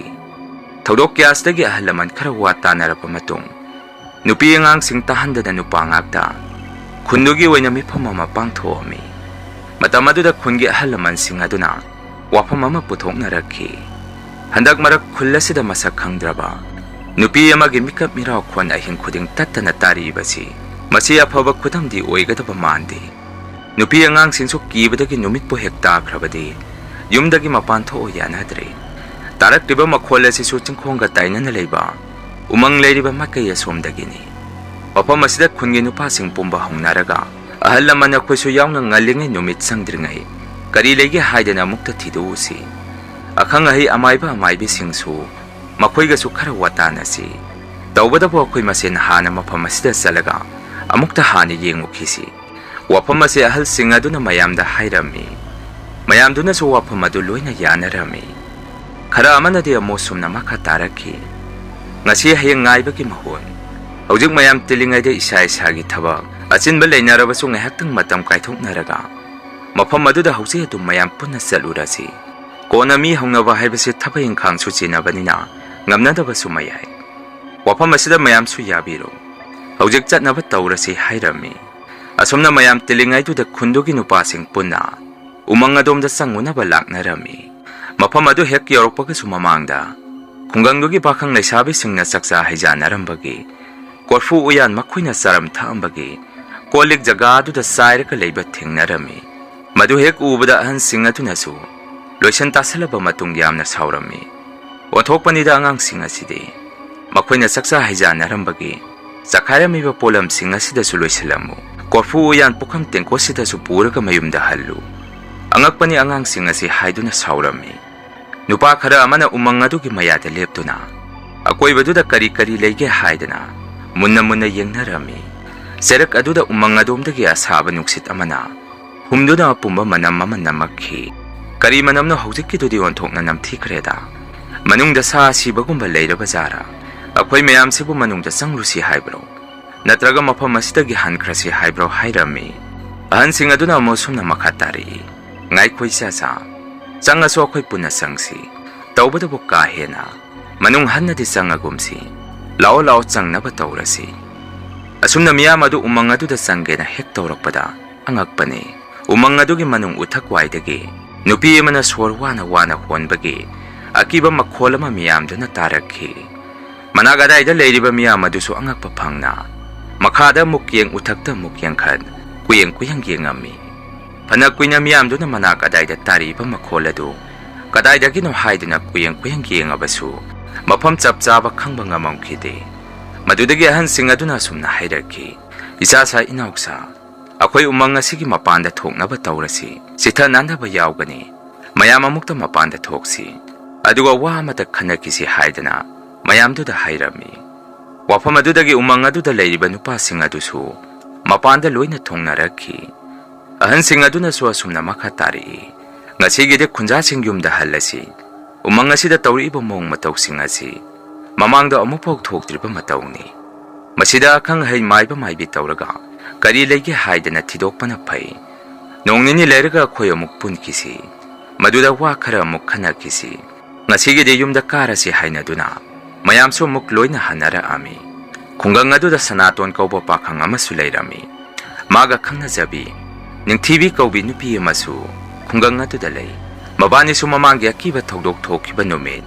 ꯊꯧꯗꯣꯛ ꯀꯌꯥꯁꯤꯗꯒꯤ ꯑꯍꯜ ꯂꯃꯟ ꯈꯔ ꯋꯥ ꯇꯥꯅꯔꯕ ꯃꯇꯨꯡ, ꯅꯨꯄꯤ ꯑꯉꯥꯡꯁꯤꯡ ꯇꯥꯍꯟꯗꯅ ꯅꯨꯄꯥ ꯉꯥꯛꯇ ꯈꯨꯟꯗꯨꯒꯤ ꯑꯣꯏꯅ ꯃꯤꯐꯝ ꯑꯃ ꯄꯥꯡꯊꯣꯛꯑꯝꯃꯤ꯫ ꯃꯇꯝ ꯑꯗꯨꯗ ꯈꯨꯟꯒꯤ ꯑꯍꯜ ꯂꯃꯟꯁꯤꯡ ꯑꯗꯨꯅ ꯋꯥꯐꯝ ꯑꯃ ꯄꯨꯊꯣꯛꯅꯔꯛꯈꯤ꯫ ꯍꯟꯗꯛ ꯃꯔꯛ ꯈꯨꯜ ꯑꯁꯤꯗ ꯃꯁꯛ ꯈꯪꯗ꯭ꯔꯕ ꯅꯨꯄꯤ ꯑꯃꯒꯤ ꯃꯤꯀꯞ ꯃꯤꯔꯥꯎ ꯈꯣꯟ ꯑꯍꯤꯡ ꯈꯨꯗꯤꯡ ꯇꯠꯇꯅ ꯇꯥꯔꯤꯕꯁꯤ ꯃꯁꯤ ꯑꯐꯕ ꯈꯨꯗꯝꯗꯤ ꯑꯣꯏꯒꯗꯕ ꯃꯥꯟꯗꯦ꯫ ꯅꯨꯄꯤ ꯑꯉꯥꯡꯁꯤꯡꯁꯨ ꯀꯤꯕꯗꯒꯤ ꯅꯨꯃꯤꯠꯄꯨ ꯍꯦꯛ ꯇꯥꯈ꯭ꯔꯕꯗꯤ ꯌꯨꯝꯗꯒꯤ ꯃꯄꯥꯟ ꯊꯣꯛꯑꯣ ꯌꯥꯅꯗ꯭ꯔꯦ꯫ ꯇꯥꯔꯛꯂꯤꯕ ꯃꯈꯣꯜ ꯑꯁꯤꯁꯨ ꯆꯤꯡꯈꯣꯡꯒ ꯇꯥꯏꯅꯅ ꯂꯩꯕ ꯎꯃꯪ ꯂꯩꯔꯤꯕ ꯃꯥꯏꯀꯩ ꯑꯁꯣꯝꯗꯒꯤꯅꯤ꯫ ꯃꯐꯝ ꯑꯁꯤꯗ ꯈꯨꯟꯒꯤ ꯅꯨꯄꯥꯁꯤꯡ ꯄꯨꯝꯕ ꯍꯧꯅꯔꯒ, "ꯑꯍꯜ ꯂꯃꯟ ꯑꯩꯈꯣꯏꯁꯨ ꯌꯥꯎꯅ ꯉꯜꯂꯤꯉꯩ ꯅꯨꯃꯤꯠ ꯆꯪꯗ꯭ꯔꯤꯉꯩ ꯀꯔꯤ ꯂꯩꯒꯦ ꯍꯥꯏꯗꯅ ꯑꯃꯨꯛꯇ ꯊꯤꯗꯣꯛꯎꯁꯤ꯫ ꯑꯈꯪ ꯑꯍꯩ ꯑꯃꯥꯏꯕ ꯑꯃꯥꯏꯕꯤꯁꯤꯡꯁꯨ, ꯃꯈꯣꯏꯒꯁꯨ ꯈꯔ ꯋꯥꯇꯥꯅꯁꯤ꯫ ꯇꯧꯕꯗꯕꯨ ꯑꯩꯈꯣꯏ ꯃꯁꯦꯟ ꯍꯥꯟꯅ ꯃꯐꯝ ꯑꯁꯤꯗ ꯆꯠꯂꯒ ꯑꯃꯨꯛꯇ ꯍꯥꯟꯅ ꯌꯦꯡꯉꯨꯈꯤꯁꯤ"꯫ ꯋꯥꯐꯝ ꯑꯁꯤ ꯑꯍꯜꯁꯤꯡ ꯑꯗꯨꯅ ꯃꯌꯥꯝꯗ ꯍꯥꯏꯔꯝꯃꯤ꯫ ꯃꯌꯥꯝꯗꯨꯅꯁꯨ ꯋꯥꯐꯝ ꯑꯗꯨ ꯂꯣꯏꯅ ꯌꯥꯅꯔꯝꯃꯤ꯫ ꯈꯔ ꯑꯃꯅꯗꯤ ꯑꯃꯨꯛ ꯁꯨꯝꯅ ꯃꯈꯥ ꯇꯥꯔꯛꯈꯤ, "ꯉꯁꯤ ꯍꯌꯦꯡ ꯉꯥꯏꯕꯒꯤ ꯃꯍꯨꯠ, ꯍꯧꯖꯤꯛ ꯃꯌꯥꯝ ꯇꯤꯜꯂꯤꯉꯩꯗ ꯏꯁꯥ ꯏꯁꯥꯒꯤ ꯊꯕꯛ ꯑꯆꯤꯟꯕ ꯂꯩꯅꯔꯕꯁꯨ ꯉꯥꯏꯍꯥꯛꯇꯪ ꯃꯇꯝ ꯀꯥꯏꯊꯣꯛꯅꯔꯒ ꯃꯐꯝ ꯑꯗꯨꯗ ꯍꯧꯖꯤꯛ ꯑꯗꯨꯝ ꯃꯌꯥꯝ ꯄꯨꯟꯅ ꯆꯠꯂꯨꯔꯁꯤ꯫ ꯀꯣꯟꯅ ꯃꯤ ꯍꯧꯅꯕ ꯍꯥꯏꯕꯁꯤ ꯊꯕꯛ ꯏꯪꯈꯥꯡꯁꯨ ꯆꯦꯟꯅꯕꯅꯤꯅ ꯉꯝꯅꯗꯕꯁꯨ ꯃꯌꯥꯏ꯫ ꯋꯥꯐꯝ ꯑꯁꯤꯗ ꯃꯌꯥꯝꯁꯨ ꯌꯥꯕꯤꯔꯣ꯫ ꯍꯧꯖꯤꯛ ꯆꯠꯅꯕ ꯇꯧꯔꯁꯤ" ꯍꯥꯏꯔꯝꯃꯤ꯫ ꯑꯁꯨꯝꯅ ꯃꯌꯥꯝ ꯇꯤꯜꯂꯤꯉꯩꯗꯨꯗ ꯈꯨꯟꯗꯨꯒꯤ ꯅꯨꯄꯥꯁꯤꯡ ꯄꯨꯟꯅ ꯎꯃꯪ ꯑꯗꯣꯝꯗ ꯆꯪꯉꯨꯅꯕ ꯂꯥꯛꯅꯔꯝꯃꯤ꯫ ꯃꯐꯝ ꯑꯗꯨ ꯍꯦꯛ ꯌꯧꯔꯛꯄꯒꯁꯨ ꯃꯃꯥꯡꯗ ꯈꯨꯡꯒꯪꯗꯨꯒꯤ ꯄꯥꯈꯪ ꯂꯩꯁꯥꯕꯤꯁꯤꯡꯅ ꯆꯥꯛꯆꯥ ꯍꯩꯖꯥꯟꯅꯔꯝꯕꯒꯤ ꯀꯣꯔꯐꯨ ꯎꯌꯥꯟ ꯃꯈꯣꯏꯅ ꯆꯥꯔꯝ ꯊꯛꯑꯝꯕꯒꯤ ꯀꯣꯜ ꯂꯤꯛ ꯖꯒꯥ ꯑꯗꯨꯗ ꯆꯥꯏꯔꯒ ꯂꯩꯕ ꯊꯦꯡꯅꯔꯝꯃꯤ꯫ ꯃꯗꯨ ꯍꯦꯛ ꯎꯕꯗ ꯑꯍꯟꯁꯤꯡ ꯑꯗꯨꯅꯁꯨ ꯂꯣꯏꯁꯟ ꯇꯥꯁꯜꯂꯕ ꯃꯇꯨꯡ ꯌꯥꯝꯅ ꯁꯥꯎꯔꯝꯃꯤ꯫ "ꯑꯣꯟꯊꯣꯛꯄꯅꯤꯗ ꯑꯉꯥꯡꯁꯤꯡ ꯑꯁꯤꯗꯤ꯫ ꯃꯈꯣꯏꯅ ꯆꯥꯛꯆꯥ ꯍꯩꯖꯥꯟꯅꯔꯝꯕꯒꯤ ꯆꯈꯥꯏꯔꯝꯃꯤꯕ ꯄꯣꯠꯂꯝꯁꯤꯡ ꯑꯁꯤꯗꯁꯨ ꯂꯣꯏꯁꯤꯜꯂꯝꯃꯨ꯫ ꯀꯣꯔꯐꯨ ꯎꯌꯥꯟ ꯄꯨꯈꯝ ꯇꯦꯡꯀꯣꯠꯁꯤꯗꯁꯨ ꯄꯨꯔꯒ ꯃꯌꯨꯝꯗ ꯍꯜꯂꯨ꯫ ꯑꯉꯛꯄꯅꯤ ꯑꯉꯥꯡꯁꯤꯡ ꯑꯁꯤ" ꯍꯥꯏꯗꯨꯅ ꯁꯥꯎꯔꯝꯃꯤ꯫ ꯅꯨꯄꯥ ꯈꯔ ꯑꯃꯅ ꯎꯃꯪ ꯑꯗꯨꯒꯤ ꯃꯌꯥꯗ ꯂꯦꯞꯇꯨꯅ ꯑꯀꯣꯏꯕꯗꯨꯗ ꯀꯔꯤ ꯀꯔꯤ ꯂꯩꯒꯦ ꯍꯥꯏꯗꯅ ꯃꯨꯟꯅ ꯃꯨꯟꯅ ꯌꯦꯡꯅꯔꯝꯃꯤ꯫ ꯆꯩꯔꯛ ꯑꯗꯨꯗ ꯎꯃꯪ ꯑꯗꯣꯝꯗꯒꯤ ꯑꯁꯥꯕ ꯅꯨꯡꯁꯤꯠ ꯑꯃꯅ ꯍꯨꯝꯗꯨꯅ ꯑꯄꯨꯝꯕ ꯃꯅꯝ ꯑꯃ ꯅꯝꯃꯛꯈꯤ꯫ "ꯀꯔꯤ ꯃꯅꯝꯅꯣ? ꯍꯧꯖꯤꯛꯀꯤꯗꯨꯗꯤ ꯑꯣꯟꯊꯣꯛꯅ ꯅꯝꯊꯤꯈ꯭ꯔꯦꯗ꯫ ꯃꯅꯨꯡꯗ ꯁꯥ ꯑꯁꯤꯕꯒꯨꯝꯕ ꯂꯩꯔꯕ ꯖꯥꯔꯥ? ꯑꯩꯈꯣꯏ ꯃꯌꯥꯝꯁꯤꯕꯨ ꯃꯅꯨꯡꯗ ꯆꯪꯂꯨꯁꯤ ꯍꯥꯏꯕ꯭ꯔꯣ? ꯅꯠꯇ꯭ꯔꯒ ꯃꯐꯝ ꯑꯁꯤꯗꯒꯤ ꯍꯟꯈ꯭ꯔꯁꯤ ꯍꯥꯏꯕ꯭ꯔꯣ?" ꯍꯥꯏꯔꯝꯃꯤ꯫ ꯑꯍꯟꯁꯤꯡ ꯑꯗꯨꯅ ꯑꯃꯨꯛ ꯁꯨꯝꯅ ꯃꯈꯥ ꯇꯥꯔꯛꯏ, "ꯉꯥꯏꯈꯣ ꯏꯆꯥꯆꯥ, ꯆꯪꯉꯁꯨ ꯑꯩꯈꯣꯏ ꯄꯨꯟꯅ ꯆꯪꯁꯤ꯫ ꯇꯧꯕꯇꯕꯨ ꯀꯥ ꯍꯦꯟꯅ ꯃꯅꯨꯡ ꯍꯟꯅꯗꯤ ꯆꯪꯉꯒꯨꯝꯁꯤ꯫ ꯂꯥꯛꯑꯣ, ꯂꯥꯛꯑꯣ, ꯆꯪꯅꯕ ꯇꯧꯔꯁꯤ"꯫ ꯑꯁꯨꯝꯅ ꯃꯤꯌꯥꯝ ꯑꯗꯨ ꯎꯃꯪ ꯑꯗꯨꯗ ꯆꯪꯒꯦꯅ ꯍꯦꯛ ꯇꯧꯔꯛꯄꯗ, ꯑꯉꯛꯄꯅꯤ, ꯎꯃꯪ ꯑꯗꯨꯒꯤ ꯃꯅꯨꯡ ꯎꯊꯛ ꯋꯥꯏꯗꯒꯤ ꯅꯨꯄꯤ ꯑꯃꯅ ꯁꯣꯔ ꯋꯥꯅ ꯋꯥꯅ ꯍꯣꯟꯕꯒꯤ ꯑꯀꯤꯕ ꯃꯈꯣꯜ ꯑꯃ ꯃꯤꯌꯥꯝꯗꯨꯅ ꯇꯥꯔꯛꯈꯤ꯫ ꯃꯅꯥꯛ ꯑꯗꯥꯏꯗ ꯂꯩꯔꯤꯕ ꯃꯤꯌꯥꯝ ꯑꯗꯨꯁꯨ ꯑꯉꯛꯄ ꯐꯪꯅ ꯃꯈꯥꯗ ꯑꯃꯨꯛ ꯌꯦꯡ, ꯎꯊꯛꯇ ꯑꯃꯨꯛ ꯌꯦꯡꯈꯠ, ꯀꯨꯌꯦꯡ ꯀꯨꯌꯦꯡ ꯌꯦꯡꯉꯝꯃꯤ꯫ ꯐꯅ ꯀꯨꯏꯅ ꯃꯤꯌꯥꯝꯗꯨꯅ ꯃꯅꯥꯛ ꯑꯗꯥꯏꯗ ꯇꯥꯔꯤꯕ ꯃꯈꯣꯜ ꯑꯗꯨ ꯀꯗꯥꯏꯗꯒꯤꯅꯣ ꯍꯥꯏꯗꯨꯅ ꯀꯨꯌꯦꯡ ꯀꯨꯌꯦꯡ ꯌꯦꯡꯉꯕꯁꯨ ꯃꯐꯝ ꯆꯞ ꯆꯥꯕ ꯈꯪꯕ ꯉꯝꯃꯝꯈꯤꯗꯦ꯫ ꯃꯗꯨꯗꯒꯤ ꯑꯍꯟꯁꯤꯡ ꯑꯗꯨꯅ ꯑꯁꯨꯝꯅ ꯍꯥꯏꯔꯛꯈꯤ, "ꯏꯆꯥꯁꯥ, ꯏꯅꯥꯎꯁꯥ, ꯑꯩꯈꯣꯏ ꯎꯃꯪ ꯑꯁꯤꯒꯤ ꯃꯄꯥꯟꯗ ꯊꯣꯛꯅꯕ ꯇꯧꯔꯁꯤ꯫ ꯆꯤꯊ ꯅꯥꯟꯗꯕ ꯌꯥꯎꯒꯅꯤ꯫ ꯃꯌꯥꯝ ꯑꯃꯨꯛꯇ ꯃꯄꯥꯟꯗ ꯊꯣꯛꯁꯤ꯫ ꯑꯗꯨꯒ ꯋꯥ ꯑꯃꯇ ꯈꯟꯅꯈꯤꯁꯤ" ꯍꯥꯏꯗꯅ ꯃꯌꯥꯝꯗꯨꯗ ꯍꯥꯏꯔꯝꯃꯤ꯫ ꯋꯥꯐꯝ ꯑꯗꯨꯗꯒꯤ ꯎꯃꯪ ꯑꯗꯨꯗ ꯂꯩꯔꯤꯕ ꯅꯨꯄꯥꯁꯤꯡ ꯑꯗꯨꯁꯨ ꯃꯄꯥꯟꯗ ꯂꯣꯏꯅ ꯊꯨꯡꯅꯔꯛꯈꯤ꯫ ꯑꯍꯟꯁꯤꯡ ꯑꯗꯨꯅꯁꯨ ꯑꯁꯨꯝꯅ ꯃꯈꯥ ꯇꯥꯔꯛꯏ, "ꯉꯁꯤꯒꯤꯗꯤ ꯈꯨꯟꯖꯥꯁꯤꯡ ꯌꯨꯝꯗ ꯍꯜꯂꯁꯤ꯫ ꯎꯃꯪ ꯑꯁꯤꯗ ꯇꯧꯔꯛꯏꯕ ꯃꯑꯣꯡ ꯃꯇꯧꯁꯤꯡ ꯑꯁꯤ ꯃꯃꯥꯡꯗ ꯑꯃꯨꯛꯐꯥꯎ ꯊꯣꯛꯇ꯭ꯔꯤꯕ ꯃꯇꯧꯅꯤ꯫ ꯃꯁꯤꯗ ꯑꯈꯪ ꯑꯍꯩ ꯃꯥꯏꯕ ꯃꯥꯏꯕꯤ ꯇꯧꯔꯒ ꯀꯔꯤ ꯂꯩꯒꯦ ꯍꯥꯏꯗꯅ ꯊꯤꯗꯣꯛꯄꯅ ꯐꯩ꯫ ꯅꯣꯡ ꯅꯤꯅꯤ ꯂꯩꯔꯒ ꯑꯩꯈꯣꯏ ꯑꯃꯨꯛ ꯄꯨꯟꯈꯤꯁꯤ꯫ ꯃꯗꯨꯗ ꯋꯥ ꯈꯔ ꯑꯃꯨꯛ ꯈꯟꯅꯈꯤꯁꯤ꯫ ꯉꯁꯤꯒꯤꯗꯤ ꯌꯨꯝꯗ ꯀꯥꯔꯁꯤ" ꯍꯥꯏꯅꯗꯨꯅ ꯃꯌꯥꯝꯁꯨ ꯑꯃꯨꯛ ꯂꯣꯏꯅ ꯍꯟꯅꯔꯛꯑꯝꯃꯤ꯫ ꯈꯨꯡꯒꯪ ꯑꯗꯨꯗ ꯁꯅꯥꯇꯣꯟ ꯀꯧꯕ ꯄꯥꯈꯪ ꯑꯃꯁꯨ ꯂꯩꯔꯝꯃꯤ꯫ ꯃꯥꯒ ꯈꯪꯅꯖꯕꯤ ꯅꯤꯡꯊꯤꯕꯤ ꯀꯧꯕꯤ ꯅꯨꯄꯤ ꯑꯃꯁꯨ ꯈꯨꯡꯒꯪ ꯑꯗꯨꯗ ꯂꯩ꯫ ꯃꯕꯥꯅꯤꯁꯨ ꯃꯃꯥꯡꯒꯤ ꯑꯀꯤꯕ ꯊꯧꯗꯣꯛ ꯊꯣꯛꯈꯤꯕ ꯅꯨꯃꯤꯠ,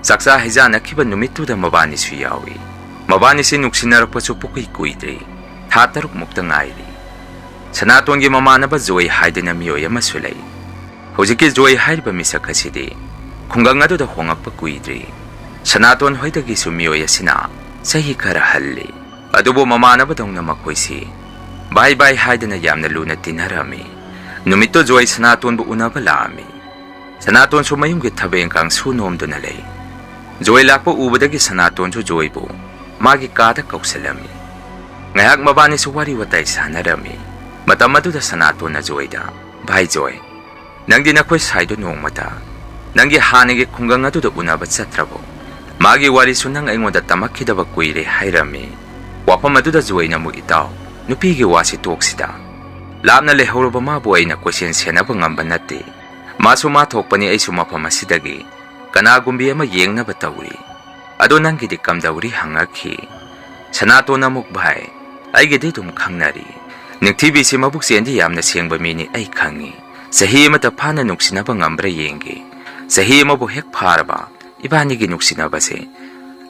ꯆꯥꯛꯆꯥ ꯍꯩꯖꯥꯟꯅꯈꯤꯕ ꯅꯨꯃꯤꯠꯇꯨꯗ ꯃꯕꯥꯅꯤꯁꯨ ꯌꯥꯎꯏ꯫ ꯃꯕꯥꯅꯤꯁꯤ ꯅꯨꯡꯁꯤꯅꯔꯛꯄꯁꯨ ꯄꯨꯀꯨꯏ ꯀꯨꯏꯗ꯭ꯔꯤ, ꯊꯥ ꯇꯔꯨꯛ ꯃꯨꯛꯇ ꯉꯥꯏꯔꯤ꯫ ꯁꯅꯥꯇꯣꯟꯒꯤ ꯃꯃꯥꯟꯅꯕ ꯖꯣꯏ ꯍꯥꯏꯗꯅ ꯃꯤꯑꯣꯏ ꯑꯃꯁꯨ ꯂꯩ꯫ ꯍꯧꯖꯤꯛꯀꯤ ꯖꯣꯏ ꯍꯥꯏꯔꯤꯕ ꯃꯤꯁꯛ ꯑꯁꯤꯗꯤ ꯈꯨꯡꯒꯪ ꯑꯗꯨꯗ ꯍꯣꯡꯂꯛꯄ ꯀꯨꯏꯗ꯭ꯔꯤ꯫ ꯁꯅꯥꯇꯣꯟ ꯍꯣꯏꯗꯒꯤꯁꯨ ꯃꯤꯑꯣꯏ ꯑꯁꯤꯅ ꯆꯍꯤ ꯈꯔ ꯍꯜꯂꯤ꯫ ꯑꯗꯨꯕꯨ ꯃꯃꯥꯟꯅꯕꯗꯧꯅ ꯃꯈꯣꯏꯁꯤ ꯚꯥꯏ ꯚꯥꯏ ꯍꯥꯏꯗꯅ ꯌꯥꯝꯅ ꯂꯨꯅ ꯇꯤꯟꯅꯔꯝꯃꯤ꯫ ꯅꯨꯃꯤꯠꯇꯨ ꯖꯣꯏ ꯁꯅꯥꯇꯣꯟꯕꯨ ꯎꯅꯕ ꯂꯥꯛꯑꯝꯃꯤ꯫ ꯁꯅꯥꯇꯣꯟꯁꯨ ꯃꯌꯨꯝꯒꯤ ꯊꯕꯛ ꯏꯟꯈꯥꯡ ꯁꯨ ꯅꯣꯝꯗꯨꯅ ꯂꯩ꯫ ꯖꯣꯏ ꯂꯥꯛꯄ ꯎꯕꯗꯒꯤ ꯁꯅꯥꯇꯣꯟꯁꯨ ꯖꯣꯏꯕꯨ ꯃꯥꯒꯤ ꯀꯥꯗ ꯀꯧꯁꯤꯜꯂꯝꯃꯤ꯫ ꯉꯥꯏꯍꯥꯛ ꯃꯕꯥꯅꯤꯁꯨ ꯋꯥꯔꯤ ꯋꯥꯇꯥꯏ ꯁꯥꯟꯅꯔꯝꯃꯤ꯫ ꯃꯇꯝ ꯑꯗꯨꯗ ꯁꯅꯥꯇꯣꯟꯅ ꯖꯣꯏꯗ, "ꯚꯥꯏ ꯖꯣꯏ, ꯅꯪꯗꯤ ꯅꯈꯣꯏ ꯁꯥꯏꯗꯣ ꯅꯣꯡꯃꯇ ꯅꯪꯒꯤ ꯍꯥꯟꯅꯒꯤ ꯈꯨꯡꯒꯪ ꯑꯗꯨꯗ ꯎꯅꯕ ꯆꯠꯇ꯭ꯔꯕꯣ? ꯃꯥꯒꯤ ꯋꯥꯔꯤꯁꯨ ꯅꯪ ꯑꯩꯉꯣꯟꯗ ꯇꯝꯃꯛꯈꯤꯗꯕ ꯀꯨꯏꯔꯦ" ꯍꯥꯏꯔꯝꯃꯤ꯫ ꯋꯥꯐꯝ ꯑꯗꯨꯗ ꯖꯣꯏꯅ ꯑꯃꯨꯛ, "ꯏꯇꯥꯎ, ꯅꯨꯄꯤꯒꯤ ꯋꯥꯁꯤ ꯇꯣꯛꯁꯤꯗ꯫ ꯂꯥꯞꯅ ꯂꯩꯍꯧꯔꯕ ꯃꯥꯕꯨ ꯑꯩꯅ ꯀꯣꯏꯁꯦꯟ ꯁꯦꯟꯅꯕ ꯉꯝꯕ ꯅꯠꯇꯦ꯫ ꯃꯥꯁꯨ ꯃꯥ ꯊꯣꯛꯄꯅꯤ, ꯑꯩꯁꯨ ꯃꯐꯝ ꯑꯁꯤꯗꯒꯤ ꯀꯅꯥꯒꯨꯝꯕꯤ ꯑꯃ ꯌꯦꯡꯅꯕ ꯇꯧꯔꯤ꯫ ꯑꯗꯣ ꯅꯪꯒꯤꯗꯤ ꯀꯝꯗꯧꯔꯤ?" ꯍꯪꯉꯛꯈꯤ꯫ ꯁꯅꯥꯇꯣꯟ ꯑꯃꯨꯛ, "ꯚꯥꯏ, ꯑꯩꯒꯤꯗꯤ ꯑꯗꯨꯝ ꯈꯪꯅꯔꯤ꯫ ꯅꯤꯡꯊꯤꯕꯤꯁꯤ ꯃꯕꯨꯛ ꯆꯦꯟꯗꯤ ꯌꯥꯝꯅ ꯁꯦꯡꯕ ꯃꯤꯅꯤ ꯑꯩ ꯈꯪꯉꯤ꯫ ꯆꯍꯤ ꯑꯃꯇ ꯐꯥꯅ ꯅꯨꯡꯁꯤꯅꯕ ꯉꯝꯕ꯭ꯔꯥ ꯌꯦꯡꯒꯦ꯫ ꯆꯍꯤ ꯑꯃꯕꯨ ꯍꯦꯛ ꯐꯥꯔꯕ ꯏꯕꯥꯅꯤꯒꯤ ꯅꯨꯡꯁꯤꯅꯕꯁꯦ,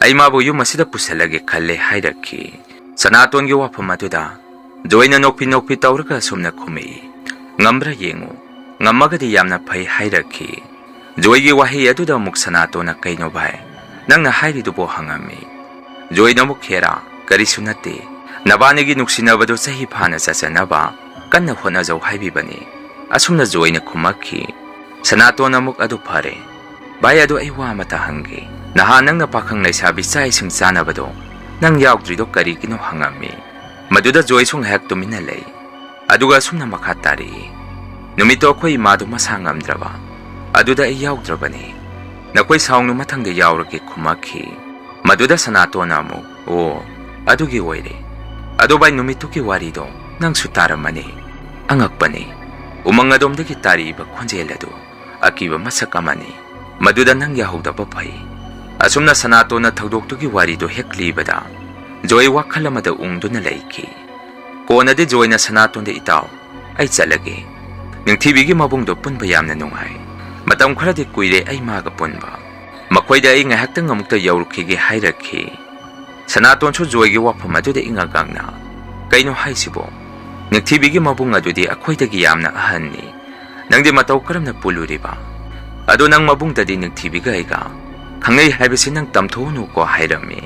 ꯑꯩ ꯃꯥꯕꯨ ꯌꯨꯝ ꯑꯁꯤꯗ ꯄꯨꯁꯜꯂꯒꯦ ꯈꯜꯂꯦ" ꯍꯥꯏꯔꯛꯈꯤ꯫ ꯁꯅꯥꯇꯣꯟꯒꯤ ꯋꯥꯐꯝ ꯑꯗꯨꯗ ꯖꯣꯏꯅ ꯅꯣꯛꯐꯤ ꯅꯣꯛꯐꯤ ꯇꯧꯔꯒ ꯑꯁꯨꯝꯅ ꯈꯨꯝꯃꯛꯏ, "ꯉꯝꯕ꯭ꯔꯥ ꯌꯦꯡꯉꯨ, ꯉꯝꯃꯒꯗꯤ ꯌꯥꯝꯅ ꯐꯩ" ꯍꯥꯏꯔꯛꯈꯤ꯫ ꯖꯣꯏꯒꯤ ꯋꯥꯍꯩ ꯑꯗꯨꯗ ꯑꯃꯨꯛ ꯁꯅꯥꯇꯣꯟꯅ, "ꯀꯩꯅꯣ ꯚꯥꯏ, ꯅꯪꯅ ꯍꯥꯏꯔꯤꯗꯨꯕꯣ?" ꯍꯪꯉꯝꯃꯤ꯫ ꯖꯣꯏꯅ ꯑꯃꯨꯛ, "ꯍꯦꯔꯥ, ꯀꯔꯤꯁꯨ ꯅꯠꯇꯦ꯫ ꯅꯕꯥꯅꯤꯒꯤ ꯅꯨꯡꯁꯤꯅꯕꯗꯨ ꯆꯍꯤ ꯐꯥꯅ ꯆꯠꯆꯅꯕ ꯀꯟꯅ ꯍꯣꯠꯅꯖꯧ ꯍꯥꯏꯕꯤꯕꯅꯤ"꯫ ꯑꯁꯨꯝꯅ ꯖꯣꯏꯅ ꯈꯨꯝꯃꯛꯈꯤ꯫ ꯁꯅꯥꯇꯣꯟ ꯑꯃꯨꯛ, "ꯑꯗꯨ ꯐꯔꯦ꯫ ꯚꯥꯏ, ꯑꯗꯨ ꯑꯩ ꯋꯥ ꯑꯃꯇ ꯍꯪꯒꯦ꯫ ꯅꯍꯥꯟ ꯅꯪꯅ ꯄꯥꯈꯪ ꯂꯩꯁꯥꯕꯤ ꯆꯥꯛ ꯏꯁꯤꯡ ꯆꯥꯅꯕꯗꯣ ꯅꯪ ꯌꯥꯎꯗ꯭ꯔꯤꯗꯣ ꯀꯔꯤꯒꯤꯅꯣ?" ꯍꯪꯉꯝꯃꯤ꯫ ꯃꯗꯨꯗ ꯖꯣꯏꯁꯨ ꯉꯥꯏꯍꯥꯛ ꯇꯨꯃꯤꯟꯅ ꯂꯩ꯫ ꯑꯗꯨꯒ ꯑꯁꯨꯝꯅ ꯃꯈꯥ ꯇꯥꯔꯛꯏ, "ꯅꯨꯃꯤꯠꯇꯣ ꯑꯩꯈꯣꯏ ꯏꯃꯥꯗꯨ ꯃꯁꯥ ꯉꯝꯗ꯭ꯔꯕ, ꯑꯗꯨꯗ ꯑꯩ ꯌꯥꯎꯗ꯭ꯔꯕꯅꯤ꯫ ꯅꯈꯣꯏ ꯁꯥꯎꯅꯨ, ꯃꯊꯪꯗ ꯌꯥꯎꯔꯒꯦ" ꯈꯨꯝꯃꯛꯈꯤ꯫ ꯃꯗꯨꯗ ꯁꯅꯥꯇꯣꯟꯅ ꯑꯃꯨꯛ, "ꯑꯣ, ꯑꯗꯨꯒꯤ ꯑꯣꯏꯔꯦ꯫ ꯑꯗꯣ ꯚꯥꯏ, ꯅꯨꯃꯤꯠꯇꯨꯒꯤ ꯋꯥꯔꯤꯗꯣ ꯅꯪꯁꯨ ꯇꯥꯔꯝꯃꯅꯤ꯫ ꯑꯉꯛꯄꯅꯤ, ꯎꯃꯪ ꯑꯗꯣꯝꯗꯒꯤ ꯇꯥꯔꯛꯏꯕ ꯈꯣꯟꯖꯦꯜ ꯑꯗꯨ ꯑꯀꯤꯕ ꯃꯁꯛ ꯑꯃꯅꯤ꯫ ꯃꯗꯨꯗ ꯅꯪ ꯌꯥꯍꯧꯗꯕ ꯐꯩ"꯫ ꯑꯁꯨꯝꯅ ꯁꯅꯥꯇꯣꯟꯅ ꯊꯧꯗꯣꯛꯇꯨꯒꯤ ꯋꯥꯔꯤꯗꯨ ꯍꯦꯛ ꯂꯤꯕꯗ ꯖꯣꯏ ꯋꯥꯈꯜ ꯑꯃꯗ ꯎꯪꯗꯨꯅ ꯂꯩꯈꯤ꯫ ꯀꯣꯟꯅꯗꯤ ꯖꯣꯏꯅ ꯁꯅꯥꯇꯣꯟꯗ, "ꯏꯇꯥꯎ, ꯑꯩ ꯆꯠꯂꯒꯦ꯫ ꯅꯤꯡꯊꯤꯕꯤꯒꯤ ꯃꯕꯨꯡꯗꯣ ꯄꯨꯟꯕ ꯌꯥꯝꯅ ꯅꯨꯡꯉꯥꯏ꯫ ꯃꯇꯝ ꯈꯔꯗꯤ ꯀꯨꯏꯔꯦ ꯑꯩ ꯃꯥꯒ ꯄꯨꯟꯕ꯫ ꯃꯈꯣꯏꯗ ꯑꯩ ꯉꯥꯏꯍꯥꯛꯇꯪ ꯑꯃꯨꯛꯇ ꯌꯧꯔꯨꯈꯤꯒꯦ" ꯍꯥꯏꯔꯛꯈꯤ꯫ ꯁꯅꯥꯇꯣꯟꯁꯨ ꯖꯣꯏꯒꯤ ꯋꯥꯐꯝ ꯑꯗꯨꯗ ꯏꯉꯛ ꯉꯛꯅ, "ꯀꯩꯅꯣ ꯍꯥꯏꯁꯤꯕꯣ? ꯅꯤꯡꯊꯤꯕꯤꯒꯤ ꯃꯕꯨꯡ ꯑꯗꯨꯗꯤ ꯑꯩꯈꯣꯏꯗꯒꯤ ꯌꯥꯝꯅ ꯑꯍꯟꯅꯤ꯫ ꯅꯪꯗꯤ ꯃꯇꯧ ꯀꯔꯝꯅ ꯄꯨꯜꯂꯨꯔꯤꯕ? ꯑꯗꯣ ꯅꯪ ꯃꯕꯨꯡꯗꯗꯤ ꯅꯤꯡꯊꯤꯕꯤꯒ ꯑꯩꯒ ꯈꯪꯅꯩ ꯍꯥꯏꯕꯁꯤ ꯅꯪ ꯇꯝꯊꯣꯛꯎꯅꯨꯀꯣ" ꯍꯥꯏꯔꯝꯃꯤ꯫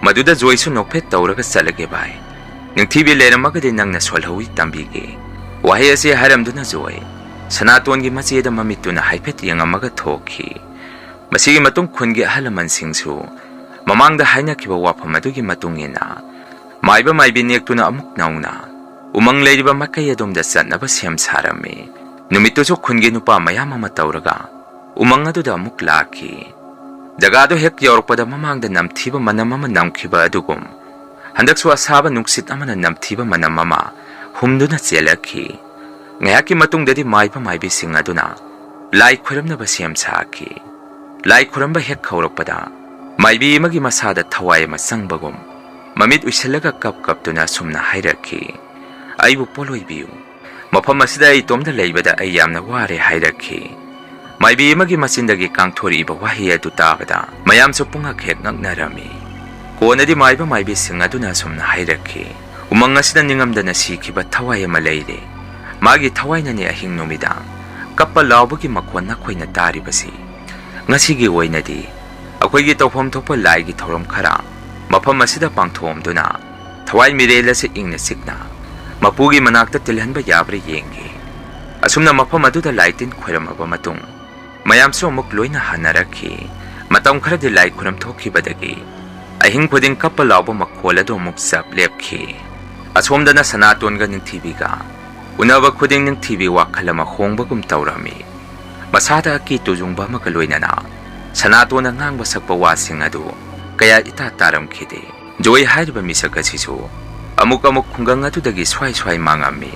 ꯃꯗꯨꯗ ꯖꯣꯏꯁꯨ ꯅꯣꯛꯐꯦꯠ ꯇꯧꯔꯒ, "ꯆꯠꯂꯒꯦ ꯚꯥꯏ꯫ ꯅꯤꯡꯊꯤꯕꯤ ꯂꯩꯔꯝꯃꯒꯗꯤ ꯅꯪꯅ ꯁꯣꯜꯍꯧꯋꯤ ꯇꯝꯕꯤꯒꯦ"꯫ ꯋꯥꯍꯩ ꯑꯁꯤ ꯍꯥꯏꯔꯝꯗꯨꯅ ꯖꯣꯏ ꯁꯅꯥꯇꯣꯟꯒꯤ ꯃꯆꯦꯗ ꯃꯃꯤꯠꯇꯨꯅ ꯍꯥꯏꯐꯦꯠ ꯌꯦꯡꯉꯝꯃꯒ ꯊꯣꯛꯈꯤ꯫ ꯃꯁꯤꯒꯤ ꯃꯇꯨꯡ ꯈꯨꯟꯒꯤ ꯑꯍꯜ ꯂꯃꯟꯁꯤꯡꯁꯨ ꯃꯃꯥꯡꯗ ꯍꯥꯏꯅꯈꯤꯕ ꯋꯥꯐꯝ ꯑꯗꯨꯒꯤ ꯃꯇꯨꯡ ꯏꯟꯅ ꯃꯥꯏꯕ ꯃꯥꯏꯕꯤ ꯅꯦꯛꯇꯨꯅ ꯑꯃꯨꯛ ꯅꯧꯅ ꯎꯃꯪ ꯂꯩꯔꯤꯕ ꯃꯥꯏꯀꯩ ꯑꯗꯣꯝꯗ ꯆꯠꯅꯕ ꯁꯦꯝ ꯁꯥꯔꯝꯃꯤ꯫ ꯅꯨꯃꯤꯠꯇꯨꯁꯨ ꯈꯨꯟꯒꯤ ꯅꯨꯄꯥ ꯃꯌꯥꯝ ꯑꯃ ꯇꯧꯔꯒ ꯎꯃꯪ ꯑꯗꯨꯗ ꯑꯃꯨꯛ ꯂꯥꯛꯈꯤ꯫ ꯖꯒꯥꯗꯨ ꯍꯦꯛ ꯌꯧꯔꯛꯄꯗ ꯃꯃꯥꯡꯗ ꯅꯝꯊꯤꯕ ꯃꯅꯝ ꯑꯃ ꯅꯝꯈꯤꯕ ꯑꯗꯨꯒꯨꯝ ꯍꯟꯗꯛꯁꯨ ꯑꯁꯥꯕ ꯅꯨꯡꯁꯤꯠ ꯑꯃꯅ ꯅꯝꯊꯤꯕ ꯃꯅꯝ ꯑꯃ ꯍꯨꯝꯗꯨꯅ ꯆꯦꯜꯂꯛꯈꯤ꯫ ꯉꯥꯏꯍꯥꯛꯀꯤ ꯃꯇꯨꯡꯗꯗꯤ ꯃꯥꯏꯕ ꯃꯥꯏꯕꯤꯁꯤꯡ ꯑꯗꯨꯅ ꯂꯥꯏ ꯈꯨꯔꯝꯅꯕ ꯁꯦꯝ ꯁꯥꯈꯤ꯫ ꯂꯥꯏ ꯈꯨꯔꯝꯕ ꯍꯦꯛ ꯍꯧꯔꯛꯄꯗ ꯃꯥꯏꯕꯤ ꯑꯃꯒꯤ ꯃꯁꯥꯗ ꯊꯋꯥꯏ ꯑꯃ ꯆꯪꯕꯒꯨꯝ ꯃꯃꯤꯠ ꯎꯏꯁꯤꯜꯂꯒ ꯀꯞ ꯀꯞꯇꯨꯅ ꯑꯁꯨꯝꯅ ꯍꯥꯏꯔꯛꯈꯤ, "ꯑꯩꯕꯨ ꯄꯣꯠꯂꯣꯏꯕꯤꯌꯨ꯫ ꯃꯐꯝ ꯑꯁꯤꯗ ꯑꯩ ꯏꯇꯣꯝꯇ ꯂꯩꯕꯗ ꯑꯩ ꯌꯥꯝꯅ ꯋꯥꯔꯦ" ꯍꯥꯏꯔꯛꯈꯤ꯫ ꯃꯥꯏꯕꯤ ꯑꯃꯒꯤ ꯃꯆꯤꯟꯗꯒꯤ ꯀꯥꯡꯊꯣꯔꯛꯏꯕ ꯋꯥꯍꯩ ꯑꯗꯨ ꯇꯥꯕꯗ ꯃꯌꯥꯝꯁꯨ ꯄꯨꯡꯉꯛ ꯍꯦꯛ ꯉꯛꯅꯔꯝꯃꯤ꯫ ꯀꯣꯟꯅꯗꯤ ꯃꯥꯏꯕ ꯃꯥꯏꯕꯤꯁꯤꯡ ꯑꯗꯨꯅ ꯑꯁꯨꯝꯅ ꯍꯥꯏꯔꯛꯈꯤ, "ꯎꯃꯪ ꯑꯁꯤꯗ ꯅꯤꯡꯉꯝꯗꯅ ꯁꯤꯈꯤꯕ ꯊꯋꯥꯏ ꯑꯃ ꯂꯩꯔꯦ꯫ ꯃꯥꯒꯤ ꯊꯋꯥꯏꯅꯅꯦ ꯑꯍꯤꯡ ꯅꯨꯃꯤꯗꯥꯡ ꯀꯞꯄ ꯂꯥꯎꯕꯒꯤ ꯃꯈꯣꯟ ꯅꯈꯣꯏꯅ ꯇꯥꯔꯤꯕꯁꯤ꯫ ꯉꯁꯤꯒꯤ ꯑꯣꯏꯅꯗꯤ ꯑꯩꯈꯣꯏꯒꯤ ꯇꯧꯐꯝ ꯊꯣꯛꯄ ꯂꯥꯏꯒꯤ ꯊꯧꯔꯝ ꯈꯔ ꯃꯐꯝ ꯑꯁꯤꯗ ꯄꯥꯡꯊꯣꯛꯑꯝꯗꯨꯅ ꯊꯋꯥꯏ ꯃꯤꯔꯦꯜ ꯑꯁꯤ ꯏꯪꯅ ꯆꯤꯛꯅ ꯃꯄꯨꯒꯤ ꯃꯅꯥꯛꯇ ꯇꯤꯜꯍꯟꯕ ꯌꯥꯕ꯭ꯔꯥ ꯌꯦꯡꯈꯤ꯫ ꯑꯁꯨꯝꯅ ꯃꯐꯝ ꯑꯗꯨꯗ ꯂꯥꯏ ꯇꯤꯟ ꯈꯣꯏꯔꯝꯃꯕ ꯃꯇꯨꯡ, ꯃꯌꯥꯝꯁꯨ ꯑꯃꯨꯛ ꯂꯣꯏꯅ ꯍꯟꯅꯔꯛꯈꯤ꯫ ꯃꯇꯝ ꯈꯔꯗꯤ ꯂꯥꯏ ꯈꯨꯔꯝ ꯊꯣꯛꯈꯤꯕꯗꯒꯤ ꯑꯍꯤꯡ ꯈꯨꯗꯤꯡ ꯀꯞꯄ ꯂꯥꯎꯕ ꯃꯈꯣꯜ ꯑꯗꯨ ꯑꯃꯨꯛ ꯆꯞ ꯂꯦꯞꯈꯤ꯫ ꯑꯁꯣꯝꯗꯅ ꯁꯅꯥꯇꯣꯟꯒ ꯅꯤꯡꯊꯤꯕꯤꯒ ꯎꯅꯕ ꯈꯨꯗꯤꯡ ꯅꯤꯡꯊꯤꯕꯤ ꯋꯥꯈꯜ ꯑꯃ ꯍꯣꯡꯕꯒꯨꯝ ꯇꯧꯔꯝꯃꯤ꯫ ꯃꯁꯥꯗ ꯑꯀꯤ ꯇꯨꯖꯨꯡꯕ ꯑꯃꯒ ꯂꯣꯏꯅꯅ ꯁꯅꯥꯇꯣꯟꯅ ꯉꯥꯡꯕ ꯁꯛꯄ ꯋꯥꯁꯤꯡ ꯑꯗꯨ ꯀꯌꯥ ꯏꯇꯥ ꯇꯥꯔꯝꯈꯤꯗꯦ꯫ ꯖꯣꯏ ꯍꯥꯏꯔꯤꯕ ꯃꯤꯁꯛ ꯑꯁꯤꯁꯨ ꯑꯃꯨꯛ ꯑꯃꯨꯛ ꯈꯨꯡꯒꯪ ꯑꯗꯨꯗꯒꯤ ꯁ꯭ꯋꯥꯏ ꯁ꯭ꯋꯥꯏ ꯃꯥꯡꯉꯝꯃꯤ꯫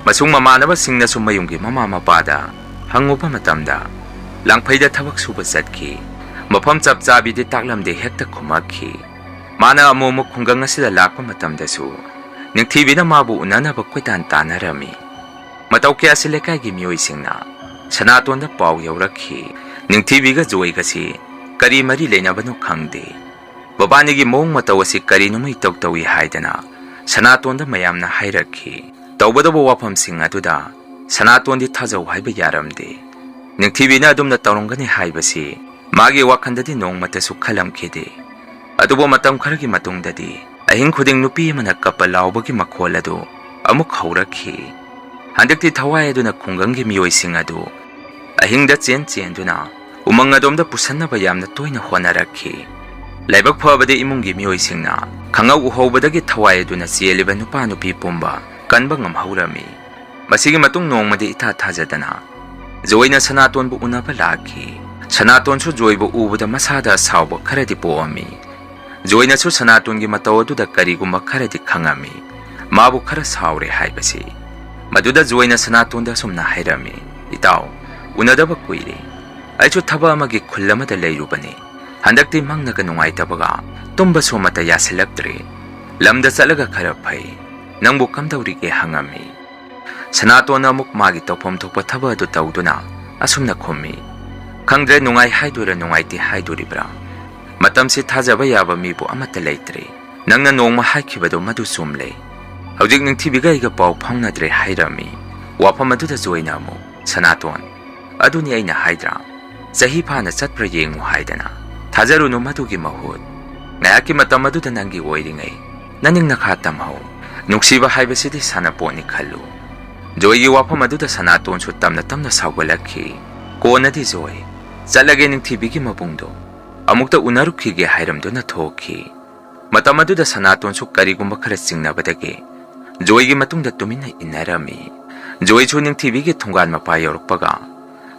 ꯃꯁꯨꯡ ꯃꯃꯥꯟꯅꯕꯁꯤꯡꯅꯁꯨ ꯃꯌꯨꯝꯒꯤ ꯃꯃꯥ ꯃꯄꯥꯗ ꯍꯪꯉꯨꯕ ꯃꯇꯝꯗ, ꯂꯥꯡꯐꯩꯗ ꯊꯕꯛ ꯁꯨꯕ ꯆꯠꯈꯤ, ꯃꯐꯝ ꯆꯞ ꯆꯥꯕꯤꯗꯤ ꯇꯥꯛꯂꯝꯗꯦ ꯍꯦꯛꯇ ꯈꯨꯝꯃꯛꯈꯤ꯫ ꯃꯥꯅ ꯑꯃꯨꯛ ꯑꯃꯨꯛ ꯈꯨꯡꯒꯪ ꯑꯁꯤꯗ ꯂꯥꯛꯄ ꯃꯇꯝꯗꯁꯨ ꯅꯤꯡꯊꯤꯕꯤꯅ ꯃꯥꯕꯨ ꯎꯅꯅꯕ ꯀꯣꯏꯇꯥꯟ ꯇꯥꯟꯅꯔꯝꯃꯤ꯫ ꯃꯇꯧ ꯀꯌꯥꯁꯤ ꯂꯩꯀꯥꯏꯒꯤ ꯃꯤꯑꯣꯏꯁꯤꯡꯅ ꯁꯅꯥꯇꯣꯟꯗ ꯄꯥꯎ ꯌꯧꯔꯛꯈꯤ꯫ ꯅꯤꯡꯊꯤꯕꯤꯒ ꯖꯣꯏꯒꯁꯤ ꯀꯔꯤ ꯃꯔꯤ ꯂꯩꯅꯕꯅꯣ ꯈꯪꯗꯦ꯫ ꯃꯕꯥꯅꯤꯒꯤ ꯃꯑꯣꯡ ꯃꯇꯧ ꯑꯁꯤ ꯀꯔꯤꯅꯣꯃ ꯏꯇꯧ ꯇꯧꯏ ꯍꯥꯏꯗꯅ ꯁꯅꯥꯇꯣꯟꯗ ꯃꯌꯥꯝꯅ ꯍꯥꯏꯔꯛꯈꯤ꯫ ꯇꯧꯒꯗꯧꯕ ꯋꯥꯐꯝꯁꯤꯡ ꯑꯗꯨꯗ ꯁꯅꯥꯇꯣꯟꯗꯤ ꯊꯥꯖꯧ ꯍꯥꯏꯕ ꯌꯥꯔꯝꯗꯦ꯫ ꯅꯤꯡꯊꯤꯕꯤꯅ ꯑꯗꯨꯝꯅ ꯇꯧꯔꯝꯒꯅꯤ ꯍꯥꯏꯕꯁꯤ ꯃꯥꯒꯤ ꯋꯥꯈꯜꯗꯗꯤ ꯅꯣꯡꯃꯇꯁꯨ ꯈꯜꯂꯝꯈꯤꯗꯦ꯫ ꯑꯗꯨꯕꯨ ꯃꯇꯝ ꯈꯔꯒꯤ ꯃꯇꯨꯡꯗꯗꯤ ꯑꯍꯤꯡ ꯈꯨꯗꯤꯡ ꯅꯨꯄꯤ ꯑꯃꯅ ꯀꯞꯄ ꯂꯥꯎꯕꯒꯤ ꯃꯈꯣꯜ ꯑꯗꯨ ꯑꯃꯨꯛ ꯍꯧꯔꯛꯈꯤ꯫ ꯍꯟꯗꯛꯇꯤ ꯊꯋꯥꯏ ꯑꯗꯨꯅ ꯈꯨꯡꯒꯪꯒꯤ ꯃꯤꯑꯣꯏꯁꯤꯡ ꯑꯗꯨ ꯑꯍꯤꯡꯗ ꯆꯦꯟ ꯆꯦꯟꯗꯨꯅ ꯎꯃꯪ ꯑꯗꯣꯝꯗ ꯄꯨꯁꯟꯅꯕ ꯌꯥꯝꯅ ꯇꯣꯏꯅ ꯍꯣꯠꯅꯔꯛꯈꯤ꯫ ꯂꯥꯏꯕꯛ ꯐꯕꯗꯤ ꯏꯃꯨꯡꯒꯤ ꯃꯤꯑꯣꯏꯁꯤꯡꯅ ꯈꯪꯍꯧ ꯎꯍꯧꯕꯗꯒꯤ ꯊꯋꯥꯏ ꯑꯗꯨꯅ ꯆꯦꯜꯂꯤꯕ ꯅꯨꯄꯥ ꯅꯨꯄꯤ ꯄꯨꯝꯕ ꯀꯟꯕ ꯉꯝꯍꯧꯔꯝꯃꯤ꯫ ꯃꯁꯤꯒꯤ ꯃꯇꯨꯡ ꯅꯣꯡꯃꯗꯤ ꯏꯊꯥ ꯊꯥꯖꯗꯅ ꯖꯣꯏꯅ ꯁꯅꯥꯇꯣꯟꯕꯨ ꯎꯅꯕ ꯂꯥꯛꯈꯤ꯫ ꯁꯅꯥꯇꯣꯟꯁꯨ ꯖꯣꯏꯕꯨ ꯎꯕꯗ ꯃꯁꯥꯗ ꯑꯁꯥꯎꯕ ꯈꯔꯗꯤ ꯄꯣꯛꯑꯝꯃꯤ꯫ ꯖꯣꯏꯅꯁꯨ ꯁꯅꯥꯇꯣꯟꯒꯤ ꯃꯇꯧ ꯑꯗꯨꯗ ꯀꯔꯤꯒꯨꯝꯕ ꯈꯔꯗꯤ ꯈꯪꯉꯝꯃꯤ꯫ ꯃꯥꯕꯨ ꯈꯔ ꯁꯥꯎꯔꯦ ꯍꯥꯏꯕꯁꯤ꯫ ꯃꯗꯨꯗ ꯖꯣꯏꯅ ꯁꯅꯥꯇꯣꯟꯗ ꯑꯁꯨꯝꯅ ꯍꯥꯏꯔꯝꯃꯤ, "ꯏꯇꯥꯎ, ꯎꯅꯗꯕ ꯀꯨꯏꯔꯦ꯫ ꯑꯩꯁꯨ ꯊꯕꯛ ꯑꯃꯒꯤ ꯈꯨꯜ ꯑꯃꯗ ꯂꯩꯔꯨꯕꯅꯤ꯫ ꯍꯟꯗꯛꯇꯤ ꯃꯪꯅꯒ ꯅꯨꯡꯉꯥꯏꯇꯕꯒ ꯇꯨꯝꯕꯁꯨ ꯑꯃꯠꯇ ꯌꯥꯁꯤꯜꯂꯛꯇ꯭ꯔꯦ꯫ ꯂꯝꯗ ꯆꯠꯂꯒ ꯈꯔ ꯐꯩ꯫ ꯅꯪꯕꯨ ꯀꯝꯗꯧꯔꯤꯒꯦ?" ꯍꯪꯉꯝꯃꯤ꯫ ꯁꯅꯥꯇꯣꯟꯅ ꯑꯃꯨꯛ ꯃꯥꯒꯤ ꯇꯧꯐꯝ ꯊꯣꯛꯄ ꯊꯕꯛ ꯑꯗꯨ ꯇꯧꯗꯨꯅ ꯑꯁꯨꯝꯅ ꯈꯨꯝꯃꯤ, "ꯈꯪꯗ꯭ꯔꯦ, ꯅꯨꯡꯉꯥꯏ ꯍꯥꯏꯗꯣꯏꯔꯥ ꯅꯨꯡꯉꯥꯏꯇꯦ ꯍꯥꯏꯗꯣꯔꯤꯕ꯭ꯔꯥ? ꯃꯇꯝꯁꯤ ꯊꯥꯖꯕ ꯌꯥꯕ ꯃꯤꯕꯨ ꯑꯃꯠꯇ ꯂꯩꯇ꯭ꯔꯦ꯫ ꯅꯪꯅ ꯅꯣꯡꯃ ꯍꯥꯏꯈꯤꯕꯗꯨ ꯃꯗꯨ ꯆꯨꯝꯂꯦ꯫ ꯍꯧꯖꯤꯛ ꯅꯤꯡꯊꯤꯕꯤꯒ ꯑꯩꯒ ꯄꯥꯎ ꯐꯥꯎꯅꯗ꯭ꯔꯦ ꯍꯥꯏꯔꯝꯃꯤ꯫" ꯋꯥꯐꯝ ꯑꯗꯨꯗ ꯖꯣꯏꯅ ꯑꯃꯨꯛ, "ꯁꯅꯥꯇꯣꯟ, ꯑꯗꯨꯅꯤ ꯑꯩꯅ ꯍꯥꯏꯗ꯭ꯔꯥ, ꯆꯍꯤ ꯐꯥꯅ ꯆꯠꯄ꯭ꯔꯥ ꯌꯦꯡꯉꯨ ꯍꯥꯏꯗꯅ꯫ ꯊꯥꯖꯔꯨꯅꯨ ꯃꯗꯨꯒꯤ ꯃꯍꯨꯠ ꯉꯥꯏꯍꯥꯛꯀꯤ ꯃꯇꯝ ꯑꯗꯨꯗ ꯅꯪꯒꯤ ꯑꯣꯏꯔꯤꯉꯩ ꯅꯅꯤꯡ ꯅꯈꯥ ꯇꯝꯍꯧ꯫ ꯅꯨꯡꯁꯤꯕ ꯍꯥꯏꯕꯁꯤꯗꯤ ꯁꯥꯟꯅꯄꯣꯠꯅꯤ ꯈꯜꯂꯨ꯫ ꯖꯣꯏꯒꯤ ꯋꯥꯐꯝ ꯑꯗꯨꯗ ꯁꯅꯥꯇꯣꯟꯁꯨ ꯇꯝꯅ ꯇꯝꯅ ꯁꯥꯎꯒꯠꯂꯛꯈꯤ꯫ ꯀꯣꯟꯅꯗꯤ ꯖꯣꯏ, "ꯆꯠꯂꯒꯦ ꯅꯤꯡꯊꯤꯕꯤꯒꯤ ꯃꯕꯨꯡꯗꯣ, ꯑꯃꯨꯛꯇ ꯎꯅꯔꯨꯈꯤꯒꯦ" ꯍꯥꯏꯔꯝꯗꯨꯅ ꯊꯣꯛꯈꯤ꯫ ꯃꯇꯝ ꯑꯗꯨꯗ ꯁꯅꯥꯇꯣꯟꯁꯨ ꯀꯔꯤꯒꯨꯝꯕ ꯈꯔ ꯆꯤꯡꯅꯕꯗꯒꯤ ꯖꯣꯏꯒꯤ ꯃꯇꯨꯡꯗ ꯇꯨꯃꯤꯟꯅ ꯏꯟꯅꯔꯝꯃꯤ꯫ ꯖꯣꯏꯁꯨ ꯅꯤꯡꯊꯤꯕꯤꯒꯤ ꯊꯣꯡꯒꯥꯟ ꯃꯄꯥ ꯌꯧꯔꯛꯄꯒ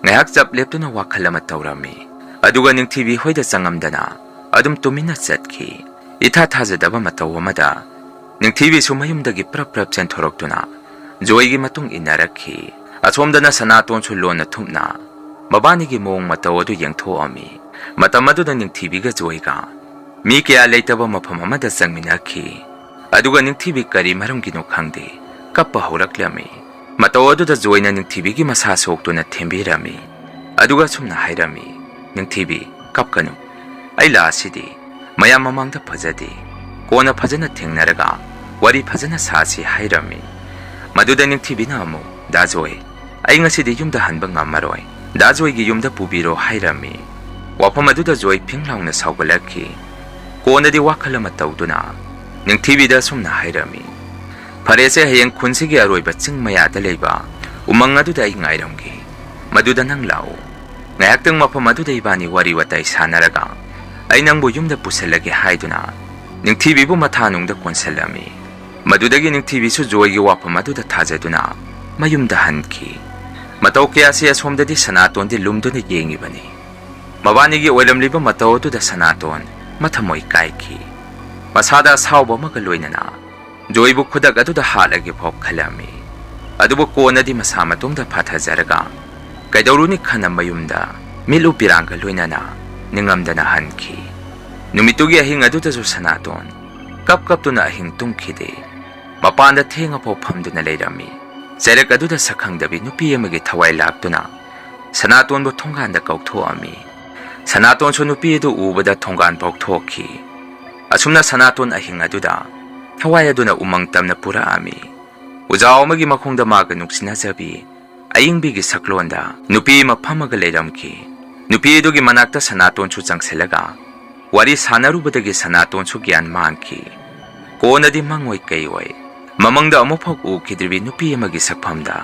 ꯉꯥꯏꯍꯥꯛ ꯆꯞ ꯂꯦꯞꯇꯨꯅ ꯋꯥꯈꯜ ꯑꯃ ꯇꯧꯔꯝꯃꯤ꯫ ꯑꯗꯨꯒ ꯅꯤꯡꯊꯤꯕꯤ ꯍꯣꯏꯗ ꯆꯪꯉꯝꯗꯅ ꯑꯗꯨꯝ ꯇꯨꯃꯤꯟꯅ ꯆꯠꯈꯤ꯫ ꯏꯊꯥ ꯊꯥꯖꯗꯕ ꯃꯇꯧ ꯑꯃꯗ ꯅꯤꯡꯊꯤꯕꯤꯁꯨ ꯃꯌꯨꯝꯗꯒꯤ ꯄ꯭ꯔꯞ ꯄ꯭ꯔꯞ ꯆꯦꯟꯊꯣꯔꯛꯇꯨꯅ ꯖꯣꯏꯒꯤ ꯃꯇꯨꯡ ꯏꯟꯅꯔꯛꯈꯤ꯫ ꯑꯁꯣꯝꯗꯅ ꯁꯅꯥꯇꯣꯟꯁꯨ ꯂꯣꯟꯅ ꯊꯨꯞꯅ ꯃꯕꯥꯅꯤꯒꯤ ꯃꯑꯣꯡ ꯃꯇꯧ ꯑꯗꯨ ꯌꯦꯡꯊꯣꯛꯑꯝꯃꯤ꯫ ꯃꯇꯝ ꯑꯗꯨꯗ ꯅꯤꯡꯊꯤꯕꯤꯒ ꯖꯣꯏꯒ ꯃꯤ ꯀꯌꯥ ꯂꯩꯇꯕ ꯃꯐꯝ ꯑꯃꯗ ꯆꯪꯃꯤꯟꯅꯈꯤ꯫ ꯑꯗꯨꯒ ꯅꯤꯡꯊꯤꯕꯤ ꯀꯔꯤ ꯃꯔꯝꯒꯤꯅꯣ ꯈꯪꯗꯦ, ꯀꯞꯄ ꯍꯧꯔꯛꯂꯝꯃꯤ꯫ ꯃꯇꯧ ꯑꯗꯨꯗ ꯖꯣꯏꯅ ꯅꯤꯡꯊꯤꯕꯤꯒꯤ ꯃꯁꯥ ꯁꯣꯛꯇꯨꯅ ꯊꯦꯝꯕꯤꯔꯝꯃꯤ꯫ ꯑꯗꯨꯒ ꯑꯁꯨꯝꯅ ꯍꯥꯏꯔꯝꯃꯤ, "ꯅꯤꯡꯊꯤꯕꯤ, ꯀꯞꯀꯅꯨ꯫ ꯑꯩ ꯂꯥꯛꯑꯁꯤꯗꯤ ꯃꯌꯥꯝ ꯃꯃꯥꯡꯗ ꯐꯖꯗꯦ꯫ ꯀꯣꯟꯅ ꯐꯖꯅ ꯊꯦꯡꯅꯔꯒ ꯋꯥꯔꯤ ꯐꯖꯅ ꯁꯥꯁꯤ" ꯍꯥꯏꯔꯝꯃꯤ꯫ ꯃꯗꯨꯗ ꯅꯤꯡꯊꯤꯕꯤꯅ ꯑꯃꯨꯛ, "ꯗꯥ ꯖꯣꯏ, ꯑꯩ ꯉꯁꯤꯗꯤ ꯌꯨꯝꯗ ꯍꯟꯕ ꯉꯝꯃꯔꯣꯏ꯫ ꯗꯥ ꯖꯣꯏꯒꯤ ꯌꯨꯝꯗ ꯄꯨꯕꯤꯔꯣ" ꯍꯥꯏꯔꯝꯃꯤ꯫ ꯋꯥꯐꯝ ꯑꯗꯨꯗ ꯖꯣꯏ ꯐꯤꯡ ꯂꯥꯎꯅ ꯁꯥꯎꯒꯠꯂꯛꯈꯤ꯫ ꯀꯣꯟꯅꯗꯤ ꯋꯥꯈꯜ ꯑꯃ ꯇꯧꯗꯨꯅ ꯅꯤꯡꯊꯤꯕꯤꯗ ꯑꯁꯨꯝꯅ ꯍꯥꯏꯔꯝꯃꯤ, "ꯐꯔꯦꯁꯦ, ꯍꯌꯦꯡ ꯈꯨꯟꯁꯤꯒꯤ ꯑꯔꯣꯏꯕ ꯆꯤꯡ ꯃꯌꯥꯗ ꯂꯩꯕ ꯎꯃꯪ ꯑꯗꯨꯗ ꯑꯩ ꯉꯥꯏꯔꯝꯒꯦ꯫ ꯃꯗꯨꯗ ꯅꯪ ꯂꯥꯛꯎ꯫ ꯉꯥꯏꯍꯥꯛꯇꯪ ꯃꯐꯝ ꯑꯗꯨꯗ ꯏꯕꯥꯅꯤ ꯋꯥꯔꯤ ꯋꯥꯇꯥꯏ ꯁꯥꯟꯅꯔꯒ ꯑꯩ ꯅꯪꯕꯨ ꯌꯨꯝꯗ ꯄꯨꯁꯤꯜꯂꯒꯦ" ꯍꯥꯏꯗꯨꯅ ꯅꯤꯡꯊꯤꯕꯤꯕꯨ ꯃꯊꯥꯅꯨꯡꯗ ꯀꯣꯟꯁꯤꯜꯂꯝꯃꯤ꯫ ꯃꯗꯨꯗꯒꯤ ꯅꯤꯡꯊꯤꯕꯤꯁꯨ ꯖꯣꯏꯒꯤ ꯋꯥꯐꯝ ꯑꯗꯨꯗ ꯊꯥꯖꯗꯨꯅ ꯃꯌꯨꯝꯗ ꯍꯟꯈꯤ꯫ ꯃꯇꯧ ꯀꯌꯥꯁꯤ ꯑꯁꯣꯝꯗꯗꯤ ꯁꯅꯥꯇꯣꯟꯗꯤ ꯂꯨꯝꯗꯨꯅ ꯌꯦꯡꯉꯤꯕꯅꯤ꯫ ꯃꯕꯥꯅꯤꯒꯤ ꯑꯣꯏꯔꯝꯂꯤꯕ ꯃꯇꯧ ꯑꯗꯨꯗ ꯁꯅꯥꯇꯣꯟ ꯃꯊꯃꯣꯏ ꯀꯥꯏꯈꯤ꯫ ꯃꯁꯥꯗ ꯑꯁꯥꯎꯕ ꯑꯃꯒ ꯂꯣꯏꯅꯅ ꯖꯣꯏꯕꯨ ꯈꯨꯗꯛ ꯑꯗꯨꯗ ꯍꯥꯠꯂꯒꯦ ꯐꯥꯎ ꯈꯜꯂꯝꯃꯤ꯫ ꯑꯗꯨꯕꯨ ꯀꯣꯟꯅꯗꯤ ꯃꯁꯥ ꯃꯇꯣꯝꯗ ꯐꯥꯊꯖꯔꯒ ꯀꯩꯗꯧꯔꯨꯅꯤ ꯈꯟꯅ ꯃꯌꯨꯝꯗ ꯃꯤꯠꯂꯨ ꯄꯤꯔꯥꯡꯒ ꯂꯣꯏꯅꯅ ꯅꯤꯡꯉꯝꯗꯅ ꯍꯟꯈꯤ꯫ ꯅꯨꯃꯤꯠꯇꯨꯒꯤ ꯑꯍꯤꯡ ꯑꯗꯨꯗꯁꯨ ꯁꯅꯥꯇꯣꯟ ꯀꯞ ꯀꯞꯇꯨꯅ ꯑꯍꯤꯡ ꯇꯨꯝꯈꯤꯗꯦ꯫ ꯃꯄꯥꯟꯗ ꯊꯦꯡꯉꯐꯥꯎ ꯐꯝꯗꯨꯅ ꯂꯩꯔꯝꯃꯤ꯫ ꯆꯩꯔꯛ ꯑꯗꯨꯗ ꯁꯛꯈꯪꯗꯕꯤ ꯅꯨꯄꯤ ꯑꯃꯒꯤ ꯊꯋꯥꯏ ꯂꯥꯛꯇꯨꯅ ꯁꯅꯥꯇꯣꯟꯕꯨ ꯊꯣꯡꯒꯥꯟꯗ ꯀꯧꯊꯣꯛꯑꯝꯃꯤ꯫ ꯁꯅꯥꯇꯣꯟꯁꯨ ꯅꯨꯄꯤ ꯑꯗꯨ ꯎꯕꯗ ꯊꯣꯡꯒꯥꯟ ꯐꯥꯎ ꯊꯣꯛꯈꯤ꯫ ꯑꯁꯨꯝꯅ ꯁꯅꯥꯇꯣꯟ ꯑꯍꯤꯡ ꯑꯗꯨꯗ ꯊꯋꯥꯏ ꯑꯗꯨꯅ ꯎꯃꯪ ꯇꯝꯅ ꯄꯨꯔꯛꯑꯝꯃꯤ꯫ ꯎꯖꯥꯎ ꯑꯃꯒꯤ ꯃꯈꯣꯡꯗ ꯃꯥꯒ ꯅꯨꯡꯁꯤꯅꯖꯕꯤ ꯑꯏꯪꯕꯤꯒꯤ ꯁꯛꯂꯣꯟꯗ ꯅꯨꯄꯤ ꯑꯃ ꯐꯝꯃꯒ ꯂꯩꯔꯝꯈꯤ꯫ ꯅꯨꯄꯤ ꯑꯗꯨꯒꯤ ꯃꯅꯥꯛꯇ ꯁꯅꯥꯇꯣꯟꯁꯨ ꯆꯪꯁꯤꯜꯂꯒ ꯋꯥꯔꯤ ꯁꯥꯟꯅꯔꯨꯕꯗꯒꯤ ꯁꯅꯥꯇꯣꯟꯁꯨ ꯒ꯭ꯌꯥꯟ ꯃꯥꯡꯈꯤ꯫ ꯀꯣꯟꯅꯗꯤ ꯃꯪꯑꯣꯏ ꯀꯩꯑꯣꯏ, ꯃꯃꯪꯗ ꯑꯃꯨꯛꯐꯥꯎ ꯎꯈꯤꯗ꯭ꯔꯤꯕꯤ ꯅꯨꯄꯤ ꯑꯃꯒꯤ ꯁꯛꯐꯝꯗ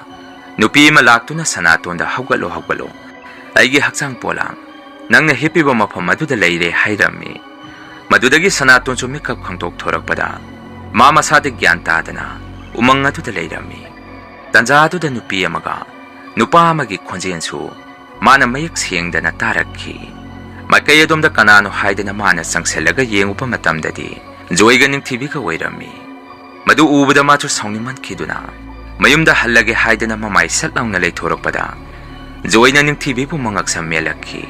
ꯅꯨꯄꯤ ꯑꯃ ꯂꯥꯛꯇꯨꯅ ꯁꯅꯥꯇꯣꯟꯗ "ꯍꯧꯒꯠꯂꯣ, ꯍꯧꯒꯠꯂꯣ, ꯑꯩꯒꯤ ꯍꯛꯆꯥꯡ ꯄꯣꯂꯥꯡ, ꯅꯪꯅ ꯍꯤꯞꯄꯤꯕ ꯃꯐꯝ ꯑꯗꯨꯗ ꯂꯩꯔꯦ" ꯍꯥꯏꯔꯝꯃꯤ꯫ ꯃꯗꯨꯗꯒꯤ ꯁꯅꯥꯇꯣꯟꯁꯨ ꯃꯤꯀꯞ ꯈꯪꯗꯣꯛꯊꯣꯔꯛꯄꯗ ꯃꯥ ꯃꯁꯥꯗ ꯒ꯭ꯌꯥꯟ ꯇꯥꯗꯅ ꯎꯃꯪ ꯑꯗꯨꯗ ꯂꯩꯔꯝꯃꯤ꯫ ꯇꯟꯖꯥ ꯑꯗꯨꯗ ꯅꯨꯄꯤ ꯑꯃꯒ ꯅꯨꯄꯥ ꯑꯃꯒꯤ ꯈꯣꯟꯖꯦꯜꯁꯨ ꯃꯥꯅ ꯃꯌꯦꯛ ꯁꯦꯡꯗꯅ ꯇꯥꯔꯛꯈꯤ꯫ ꯃꯥꯏꯀꯩ ꯑꯗꯣꯝꯗ ꯀꯅꯥꯅꯣ ꯍꯥꯏꯗꯅ ꯃꯥꯅ ꯆꯪꯁꯤꯜꯂꯒ ꯌꯦꯡꯉꯨꯕ ꯃꯇꯝꯗꯗꯤ ꯖꯣꯏꯒ ꯅꯤꯡꯊꯤꯕꯤꯒ ꯑꯣꯏꯔꯝꯃꯤ꯫ ꯃꯗꯨ ꯎꯕꯗ ꯃꯥꯁꯨ ꯁꯥꯎꯅꯤꯡꯃꯟꯈꯤꯗꯨꯅ ꯃꯌꯨꯝꯗ ꯍꯜꯂꯒꯦ ꯍꯥꯏꯗꯅ ꯃꯃꯥꯏ ꯁꯠ ꯂꯥꯎꯅ ꯂꯩꯊꯣꯔꯛꯄꯗ ꯖꯣꯏꯅ ꯅꯤꯡꯊꯤꯕꯤꯕꯨ ꯃꯉꯛꯁꯝ ꯃꯦꯜꯂꯛꯈꯤ꯫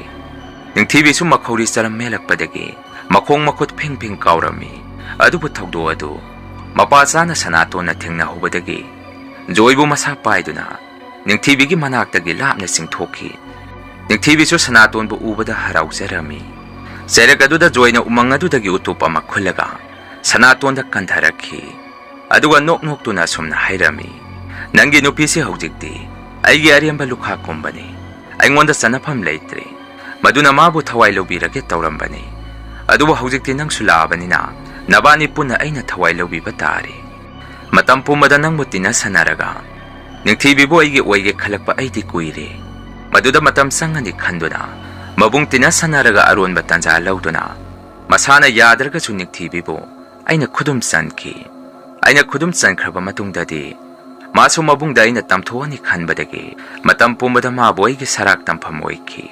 ꯅꯤꯡꯊꯤꯕꯤꯁꯨ ꯃꯈꯧꯔꯤ ꯆꯔꯝ ꯃꯦꯜꯂꯛꯄꯗꯒꯤ ꯃꯈꯣꯡ ꯃꯈꯨꯠ ꯐꯤꯡ ꯐꯤꯡ ꯀꯥꯎꯔꯝꯃꯤ꯫ ꯑꯗꯨꯕꯨ ꯊꯧꯗꯣꯛ ꯑꯗꯨ ꯃꯄꯥ ꯆꯥꯅ ꯁꯅꯥꯇꯣꯟꯅ ꯊꯦꯡꯅꯍꯧꯕꯗꯒꯤ ꯖꯣꯏꯕꯨ ꯃꯁꯥ ꯄꯥꯏꯗꯨꯅ ꯅꯤꯡꯊꯤꯕꯤꯒꯤ ꯃꯅꯥꯛꯇꯒꯤ ꯂꯥꯞꯅ ꯆꯤꯡꯊꯣꯛꯈꯤ꯫ ꯅꯤꯡꯊꯤꯕꯤꯁꯨ ꯁꯅꯥꯇꯣꯟꯕꯨ ꯎꯕꯗ ꯍꯔꯥꯎꯖꯔꯝꯃꯤ꯫ ꯆꯩꯔꯛ ꯑꯗꯨꯗ ꯖꯣꯏꯅ ꯎꯃꯪ ꯑꯗꯨꯗꯒꯤ ꯎꯇꯨꯞ ꯑꯃ ꯈꯨꯜꯂꯒ ꯁꯅꯥꯇꯣꯟꯗ ꯀꯟꯊꯔꯛꯈꯤ꯫ ꯑꯗꯨꯒ ꯅꯣꯛ ꯅꯣꯛꯇꯨꯅ ꯑꯁꯨꯝꯅ ꯍꯥꯏꯔꯝꯃꯤ, "ꯅꯪꯒꯤ ꯅꯨꯄꯤꯁꯤ ꯍꯧꯖꯤꯛꯇꯤ ꯑꯩꯒꯤ ꯑꯔꯦꯝꯕ ꯂꯨꯈꯥ ꯀꯨꯝꯕꯅꯤ꯫ ꯑꯩꯉꯣꯟꯗ ꯆꯟꯅꯐꯝ ꯂꯩꯇ꯭ꯔꯦ꯫ ꯃꯗꯨꯅ ꯃꯥꯕꯨ ꯊꯋꯥꯏ ꯂꯧꯕꯤꯔꯒꯦ ꯇꯧꯔꯝꯕꯅꯤ꯫ ꯑꯗꯨꯕꯨ ꯍꯧꯖꯤꯛꯇꯤ ꯅꯪꯁꯨ ꯂꯥꯛꯑꯕꯅꯤꯅ ꯅꯕꯥꯅꯤ ꯄꯨꯟꯅ ꯑꯩꯅ ꯊꯋꯥꯏ ꯂꯧꯕꯤꯕ ꯇꯥꯔꯦ꯫ ꯃꯇꯝ ꯄꯨꯝꯕꯗ ꯅꯪꯕꯨ ꯇꯤꯟꯅ ꯁꯥꯟꯅꯔꯒ ꯅꯤꯡꯊꯤꯕꯤꯕꯨ ꯑꯩꯒꯤ ꯑꯣꯏꯒꯦ ꯈꯜꯂꯛꯄ ꯑꯩꯗꯤ ꯀꯨꯏꯔꯦ꯫ ꯃꯗꯨꯗ ꯃꯇꯝ ꯆꯪꯒꯅꯤ ꯈꯟꯗꯨꯅ ꯃꯕꯨꯡ ꯇꯤꯟꯅ ꯁꯥꯟꯅꯔꯒ ꯑꯔꯣꯟꯕ ꯇꯥꯟꯖꯥ ꯂꯧꯗꯨꯅ ꯃꯁꯥꯅ ꯌꯥꯗ꯭ꯔꯒꯁꯨ ꯅꯤꯡꯊꯤꯕꯤꯕꯨ ꯑꯩꯅ ꯈꯨꯗꯨꯝ ꯆꯟꯈꯤ꯫ ꯑꯩꯅ ꯈꯨꯗꯨꯝ ꯆꯟꯈ꯭ꯔꯕ ꯃꯇꯨꯡꯗꯗꯤ ꯃꯥꯁꯨ ꯃꯕꯨꯡꯗ ꯑꯩꯅ ꯇꯝꯊꯣꯛꯑꯅꯤ ꯈꯟꯕꯗꯒꯤ ꯃꯇꯝ ꯄꯨꯝꯕꯗ ꯃꯥꯕꯨ ꯑꯩꯒꯤ ꯁꯔꯥꯛ ꯇꯝꯐꯝ ꯑꯣꯏꯈꯤ꯫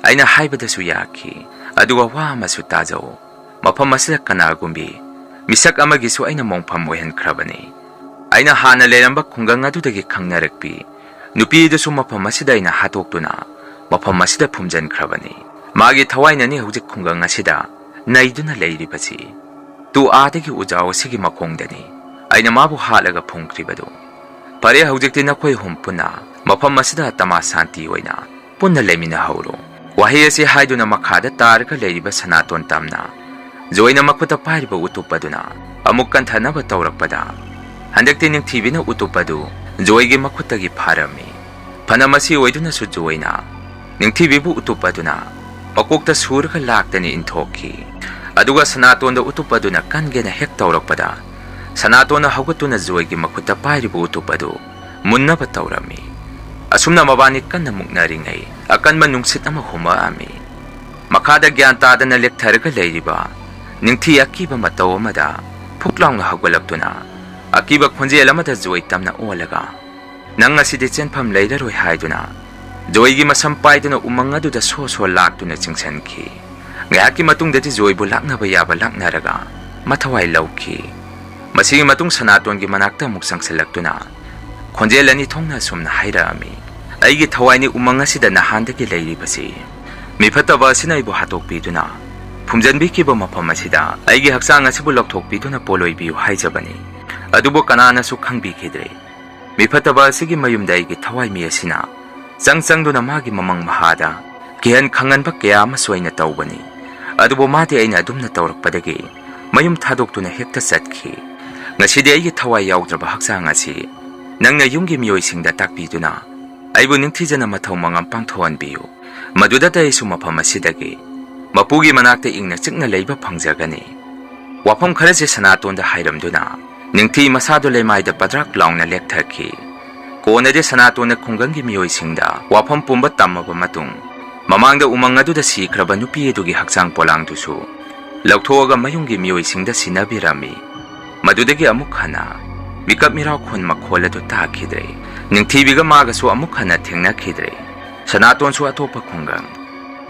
ꯑꯩꯅ ꯍꯥꯏꯕꯗꯁꯨ ꯌꯥꯈꯤ꯫ ꯑꯗꯨꯒ ꯋꯥ ꯑꯃꯁꯨ ꯇꯥꯖꯧ꯫ ꯃꯐꯝ ꯑꯁꯤꯗ ꯀꯅꯥꯒꯨꯝꯕꯤ ꯃꯤꯁꯛ ꯑꯃꯒꯤꯁꯨ ꯑꯩꯅ ꯃꯣꯡꯐꯝ ꯑꯣꯏꯍꯟꯈ꯭ꯔꯕꯅꯤ꯫ ꯑꯩꯅ ꯍꯥꯟꯅ ꯂꯩꯔꯝꯕ ꯈꯨꯡꯒꯪ ꯑꯗꯨꯗꯒꯤ ꯈꯪꯅꯔꯛꯄꯤ ꯅꯨꯄꯤ ꯑꯗꯨꯁꯨ ꯃꯐꯝ ꯑꯁꯤꯗ ꯑꯩꯅ ꯍꯥꯠꯇꯣꯛꯇꯨꯅ ꯃꯐꯝ ꯑꯁꯤꯗ ꯐꯨꯝꯖꯤꯟꯈ꯭ꯔꯕꯅꯤ꯫ ꯃꯥꯒꯤ ꯊꯋꯥꯏꯅꯅꯤ ꯍꯧꯖꯤꯛ ꯈꯨꯡꯒꯪ ꯑꯁꯤꯗ ꯅꯩꯗꯨꯅ ꯂꯩꯔꯤꯕꯁꯤ꯫ ꯇꯨ ꯑꯥꯗꯒꯤ ꯎꯖꯥꯎ ꯑꯁꯤꯒꯤ ꯃꯈꯣꯡꯗꯅꯤ ꯑꯩꯅ ꯃꯥꯕꯨ ꯍꯥꯠꯂꯒ ꯐꯨꯝꯈ꯭ꯔꯤꯕꯗꯨ꯫ ꯐꯔꯦ, ꯍꯧꯖꯤꯛꯇꯤ ꯅꯈꯣꯏ ꯑꯍꯨꯝ ꯄꯨꯟꯅ ꯃꯐꯝ ꯑꯁꯤꯗ ꯑꯇꯃꯥ ꯁꯥꯟꯇꯤ ꯑꯣꯏꯅ ꯄꯨꯟꯅ ꯂꯩꯃꯤꯟꯅꯍꯧꯔꯣ꯫" ꯋꯥꯍꯩ ꯑꯁꯤ ꯍꯥꯏꯗꯨꯅ ꯃꯈꯥꯗ ꯇꯥꯔꯒ ꯂꯩꯔꯤꯕ ꯁꯅꯥꯇꯣꯟ ꯇꯝꯅ ꯖꯣꯏꯅ ꯃꯈꯨꯠꯇ ꯄꯥꯏꯔꯤꯕ ꯎꯇꯨꯞ ꯑꯗꯨꯅ ꯑꯃꯨꯛ ꯀꯟꯊꯅꯕ ꯇꯧꯔꯛꯄꯗ, ꯍꯟꯗꯛꯇꯤ ꯅꯤꯡꯊꯤꯕꯤꯅ ꯎꯇꯨꯞ ꯑꯗꯨ ꯖꯣꯏꯒꯤ ꯃꯈꯨꯠꯇꯒꯤ ꯐꯥꯔꯝꯃꯤ꯫ ꯐꯅ ꯃꯁꯤ ꯑꯣꯏꯗꯨꯅꯁꯨ ꯖꯣꯏꯅ ꯅꯤꯡꯊꯤꯕꯤꯕꯨ ꯎꯇꯨꯞ ꯑꯗꯨꯅ ꯃꯀꯣꯛꯇ ꯁꯨꯔꯒ ꯂꯥꯛꯇꯅ ꯏꯟꯊꯣꯛꯈꯤ꯫ ꯑꯗꯨꯒ ꯁꯅꯥꯇꯣꯟꯗ ꯎꯇꯨꯞ ꯑꯗꯨꯅ ꯀꯟꯒꯦꯅ ꯍꯦꯛ ꯇꯧꯔꯛꯄꯗ, ꯁꯅꯥꯇꯣꯟꯅ ꯍꯧꯒꯠꯇꯨꯅ ꯖꯣꯏꯒꯤ ꯃꯈꯨꯠꯇ ꯄꯥꯏꯔꯤꯕ ꯎꯇꯨꯞ ꯑꯗꯨ ꯃꯨꯟꯅꯕ ꯇꯧꯔꯝꯃꯤ꯫ ꯑꯁꯨꯝꯅ ꯃꯕꯥꯅꯤ ꯀꯟꯅ ꯃꯨꯛꯅꯔꯤꯉꯩ, ꯑꯀꯟꯕ ꯅꯨꯡꯁꯤꯠ ꯑꯃ ꯍꯨꯝꯃꯛꯑꯝꯃꯤ꯫ ꯃꯈꯥꯗ ꯒ꯭ꯌꯥꯟ ꯇꯥꯗꯅ ꯂꯦꯛꯊꯔꯒ ꯂꯩꯔꯤꯕ ꯅꯤꯡꯊꯤ ꯑꯀꯤꯕ ꯃꯇꯧ ꯑꯃꯗ ꯐꯨꯛ ꯂꯥꯎꯅ ꯍꯧꯒꯠꯂꯛꯇꯨꯅ, ꯑꯀꯤꯕ ꯈꯣꯟꯖꯦꯜ ꯑꯃꯗ ꯖꯣꯏ ꯇꯝꯅ ꯑꯣꯜꯂꯒ, "ꯅꯪ ꯉꯁꯤꯗꯤ ꯆꯦꯟꯐꯝ ꯂꯩꯔꯔꯣꯏ," ꯍꯥꯏꯗꯨꯅ ꯖꯣꯏꯒꯤ ꯃꯁꯝ ꯄꯥꯏꯗꯨꯅ ꯎꯃꯪ ꯑꯗꯨꯗ ꯁꯣ ꯁꯣ ꯂꯥꯛꯇꯨꯅ ꯆꯤꯡꯁꯤꯟꯈꯤ꯫ ꯉꯥꯏꯍꯥꯛꯀꯤ ꯃꯇꯨꯡꯗꯗꯤ ꯖꯣꯏꯕꯨ ꯂꯥꯛꯅꯕ ꯌꯥꯕ ꯂꯥꯛꯅꯔꯒ ꯃꯊꯋꯥꯏ ꯂꯧꯈꯤ꯫ ꯃꯁꯤꯒꯤ ꯃꯇꯨꯡ ꯁꯅꯥꯇꯣꯟꯒꯤ ꯃꯅꯥꯛꯇ ꯑꯃꯨꯛ ꯆꯪꯁꯤꯜꯂꯛꯇꯨꯅ ꯈꯣꯟꯖꯦꯜ ꯑꯅꯤ ꯊꯣꯛꯅ ꯑꯁꯨꯝꯅ ꯍꯥꯏꯔꯛꯑꯝꯃꯤ: "ꯑꯩꯒꯤ ꯊꯋꯥꯏꯅꯤ ꯎꯃꯪ ꯑꯁꯤꯗ ꯅꯍꯥꯟꯗꯒꯤ ꯂꯩꯔꯤꯕꯁꯤ꯫ ꯃꯤꯐꯠꯇꯕ ꯑꯁꯤꯅ ꯑꯩꯕꯨ ꯍꯥꯠꯇꯣꯛꯄꯤꯗꯨꯅ ꯐꯨꯝꯖꯤꯟꯕꯤꯈꯤꯕ ꯃꯐꯝ ꯑꯁꯤꯗ ꯑꯩꯒꯤ ꯍꯛꯆꯥꯡ ꯑꯁꯤꯕꯨ ꯂꯧꯊꯣꯛꯄꯤꯗꯨꯅ ꯄꯣꯂꯣꯏꯕꯤꯌꯨ ꯍꯥꯏꯖꯕꯅꯤ꯫ ꯑꯗꯨꯕꯨ ꯀꯅꯥꯅꯁꯨ ꯈꯪꯕꯤꯈꯤꯗ꯭ꯔꯦ꯫ ꯃꯤꯐꯠꯇꯕ ꯑꯁꯤꯒꯤ ꯃꯌꯨꯝꯗ ꯑꯩꯒꯤ ꯊꯋꯥꯏ ꯃꯤ ꯑꯁꯤꯅ ꯆꯪ ꯆꯪꯗꯨꯅ ꯃꯥꯒꯤ ꯃꯃꯪ ꯃꯍꯥꯗ ꯀꯤꯍꯟ ꯈꯪꯍꯟꯕ ꯀꯌꯥ ꯑꯃꯁꯨ ꯑꯩꯅ ꯇꯧꯕꯅꯤ꯫ ꯑꯗꯨꯕꯨ ꯃꯥꯗꯤ ꯑꯩꯅ ꯑꯗꯨꯝꯅ ꯇꯧꯔꯛꯄꯗꯒꯤ ꯃꯌꯨꯝ ꯊꯥꯗꯣꯛꯇꯨꯅ ꯍꯦꯛꯇ ꯆꯠꯈꯤ꯫ ꯉꯁꯤꯗꯤ ꯑꯩꯒꯤ ꯊꯋꯥꯏ ꯌꯥꯎꯗ꯭ꯔꯕ ꯍꯛꯆꯥꯡ ꯑꯁꯤ ꯅꯪꯅ ꯌꯨꯝꯒꯤ ꯃꯤꯑꯣꯏꯁꯤꯡꯗ ꯇꯥꯛꯄꯤꯗꯨꯅ ꯑꯩꯕꯨ ꯅꯤꯡꯊꯤꯖꯅ ꯃꯊꯧ ꯃꯉꯝ ꯄꯥꯡꯊꯣꯛꯍꯟꯕꯤꯌꯨ꯫ ꯃꯗꯨꯗꯇ ꯑꯩꯁꯨ ꯃꯐꯝ ꯑꯁꯤꯗꯒꯤ ꯃꯄꯨꯒꯤ ꯃꯅꯥꯛꯇ ꯏꯪꯅ ꯆꯤꯛꯅ ꯂꯩꯕ ꯐꯪꯖꯒꯅꯤ꯫" ꯋꯥꯐꯝ ꯈꯔꯁꯦ ꯁꯅꯥꯇꯣꯟꯗ ꯍꯥꯏꯔꯝꯗꯨꯅ ꯅꯤꯡꯊꯤ ꯃꯁꯥꯗꯨ ꯂꯩꯃꯥꯏꯗ ꯄꯗ꯭ꯔꯥꯛ ꯂꯥꯎꯅ ꯂꯦꯛꯊꯈꯤ꯫ ꯀꯣꯟꯅꯗꯤ ꯁꯅꯥꯇꯣꯟꯅ ꯈꯨꯡꯒꯪꯒꯤ ꯃꯤꯑꯣꯏꯁꯤꯡꯗ ꯋꯥꯐꯝ ꯄꯨꯝꯕ ꯇꯝꯃꯕ ꯃꯇꯨꯡ, ꯃꯃꯥꯡꯗ ꯎꯃꯪ ꯑꯗꯨꯗ ꯁꯤꯈ꯭ꯔꯕ ꯅꯨꯄꯤ ꯑꯗꯨꯒꯤ ꯍꯛꯆꯥꯡ ꯄꯣꯂꯥꯡꯗꯨꯁꯨ ꯂꯧꯊꯣꯛꯑꯒ ꯃꯌꯨꯝꯒꯤ ꯃꯤꯑꯣꯏꯁꯤꯡꯗ ꯁꯤꯟꯅꯕꯤꯔꯝꯃꯤ꯫ ꯃꯗꯨꯗꯒꯤ ꯑꯃꯨꯛ ꯍꯟꯅ ꯃꯤꯀꯞ ꯃꯤꯔꯥꯎ ꯈꯣꯟ ꯃꯈꯣꯜ ꯑꯗꯨ ꯇꯥꯈꯤꯗ꯭ꯔꯦ꯫ ꯅꯤꯡꯊꯤꯕꯤꯒ ꯃꯥꯒꯁꯨ ꯑꯃꯨꯛ ꯍꯟꯅ ꯊꯦꯡꯅꯈꯤꯗ꯭ꯔꯦ꯫ ꯁꯅꯥꯇꯣꯟꯁꯨ ꯑꯇꯣꯞꯄ ꯈꯨꯡꯒꯪ,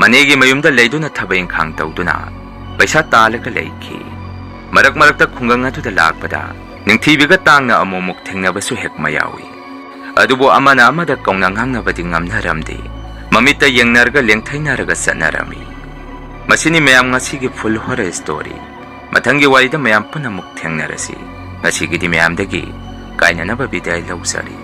ꯃꯅꯦꯒꯤ ꯃꯌꯨꯝꯗ ꯂꯩꯗꯨꯅ ꯊꯕꯛ ꯏꯪꯈꯥꯡ ꯇꯧꯗꯨꯅ ꯄꯩꯁꯥ ꯇꯥꯜꯂꯒ ꯂꯩꯈꯤ꯫ ꯃꯔꯛ ꯃꯔꯛꯇ ꯈꯨꯡꯒꯪ ꯑꯗꯨꯗ ꯂꯥꯛꯄꯗ ꯅꯤꯡꯊꯤꯕꯤꯒ ꯇꯥꯡꯅ ꯑꯃꯨꯛꯃꯨꯛ ꯊꯦꯡꯅꯕꯁꯨ ꯍꯦꯛ ꯃꯌꯥꯎꯏ꯫ ꯑꯗꯨꯕꯨ ꯑꯃꯅ ꯑꯃꯗ ꯀꯧꯅ ꯉꯥꯡꯅꯕꯗꯤ ꯉꯝꯅꯔꯝꯗꯦ꯫ ꯃꯃꯤꯠꯇ ꯌꯦꯡꯅꯔꯒ ꯂꯦꯡꯊꯩꯅꯔꯒ ꯆꯠꯅꯔꯝꯃꯤ꯫ ꯃꯁꯤꯅꯤ ꯃꯌꯥꯝ ꯉꯁꯤꯒꯤ Full Horror Story꯫ ꯃꯊꯪꯒꯤ ꯋꯥꯔꯤꯗ ꯃꯌꯥꯝ ꯄꯨꯟꯅ ꯑꯃꯨꯛ ꯊꯦꯡꯅꯔꯁꯤ꯫ ꯉꯁꯤꯒꯤꯗꯤ ꯃꯌꯥꯝꯗꯒꯤ ꯀꯥꯏꯅꯅꯕ ꯕꯤꯗꯥꯏ ꯂꯧꯖꯔꯤ꯫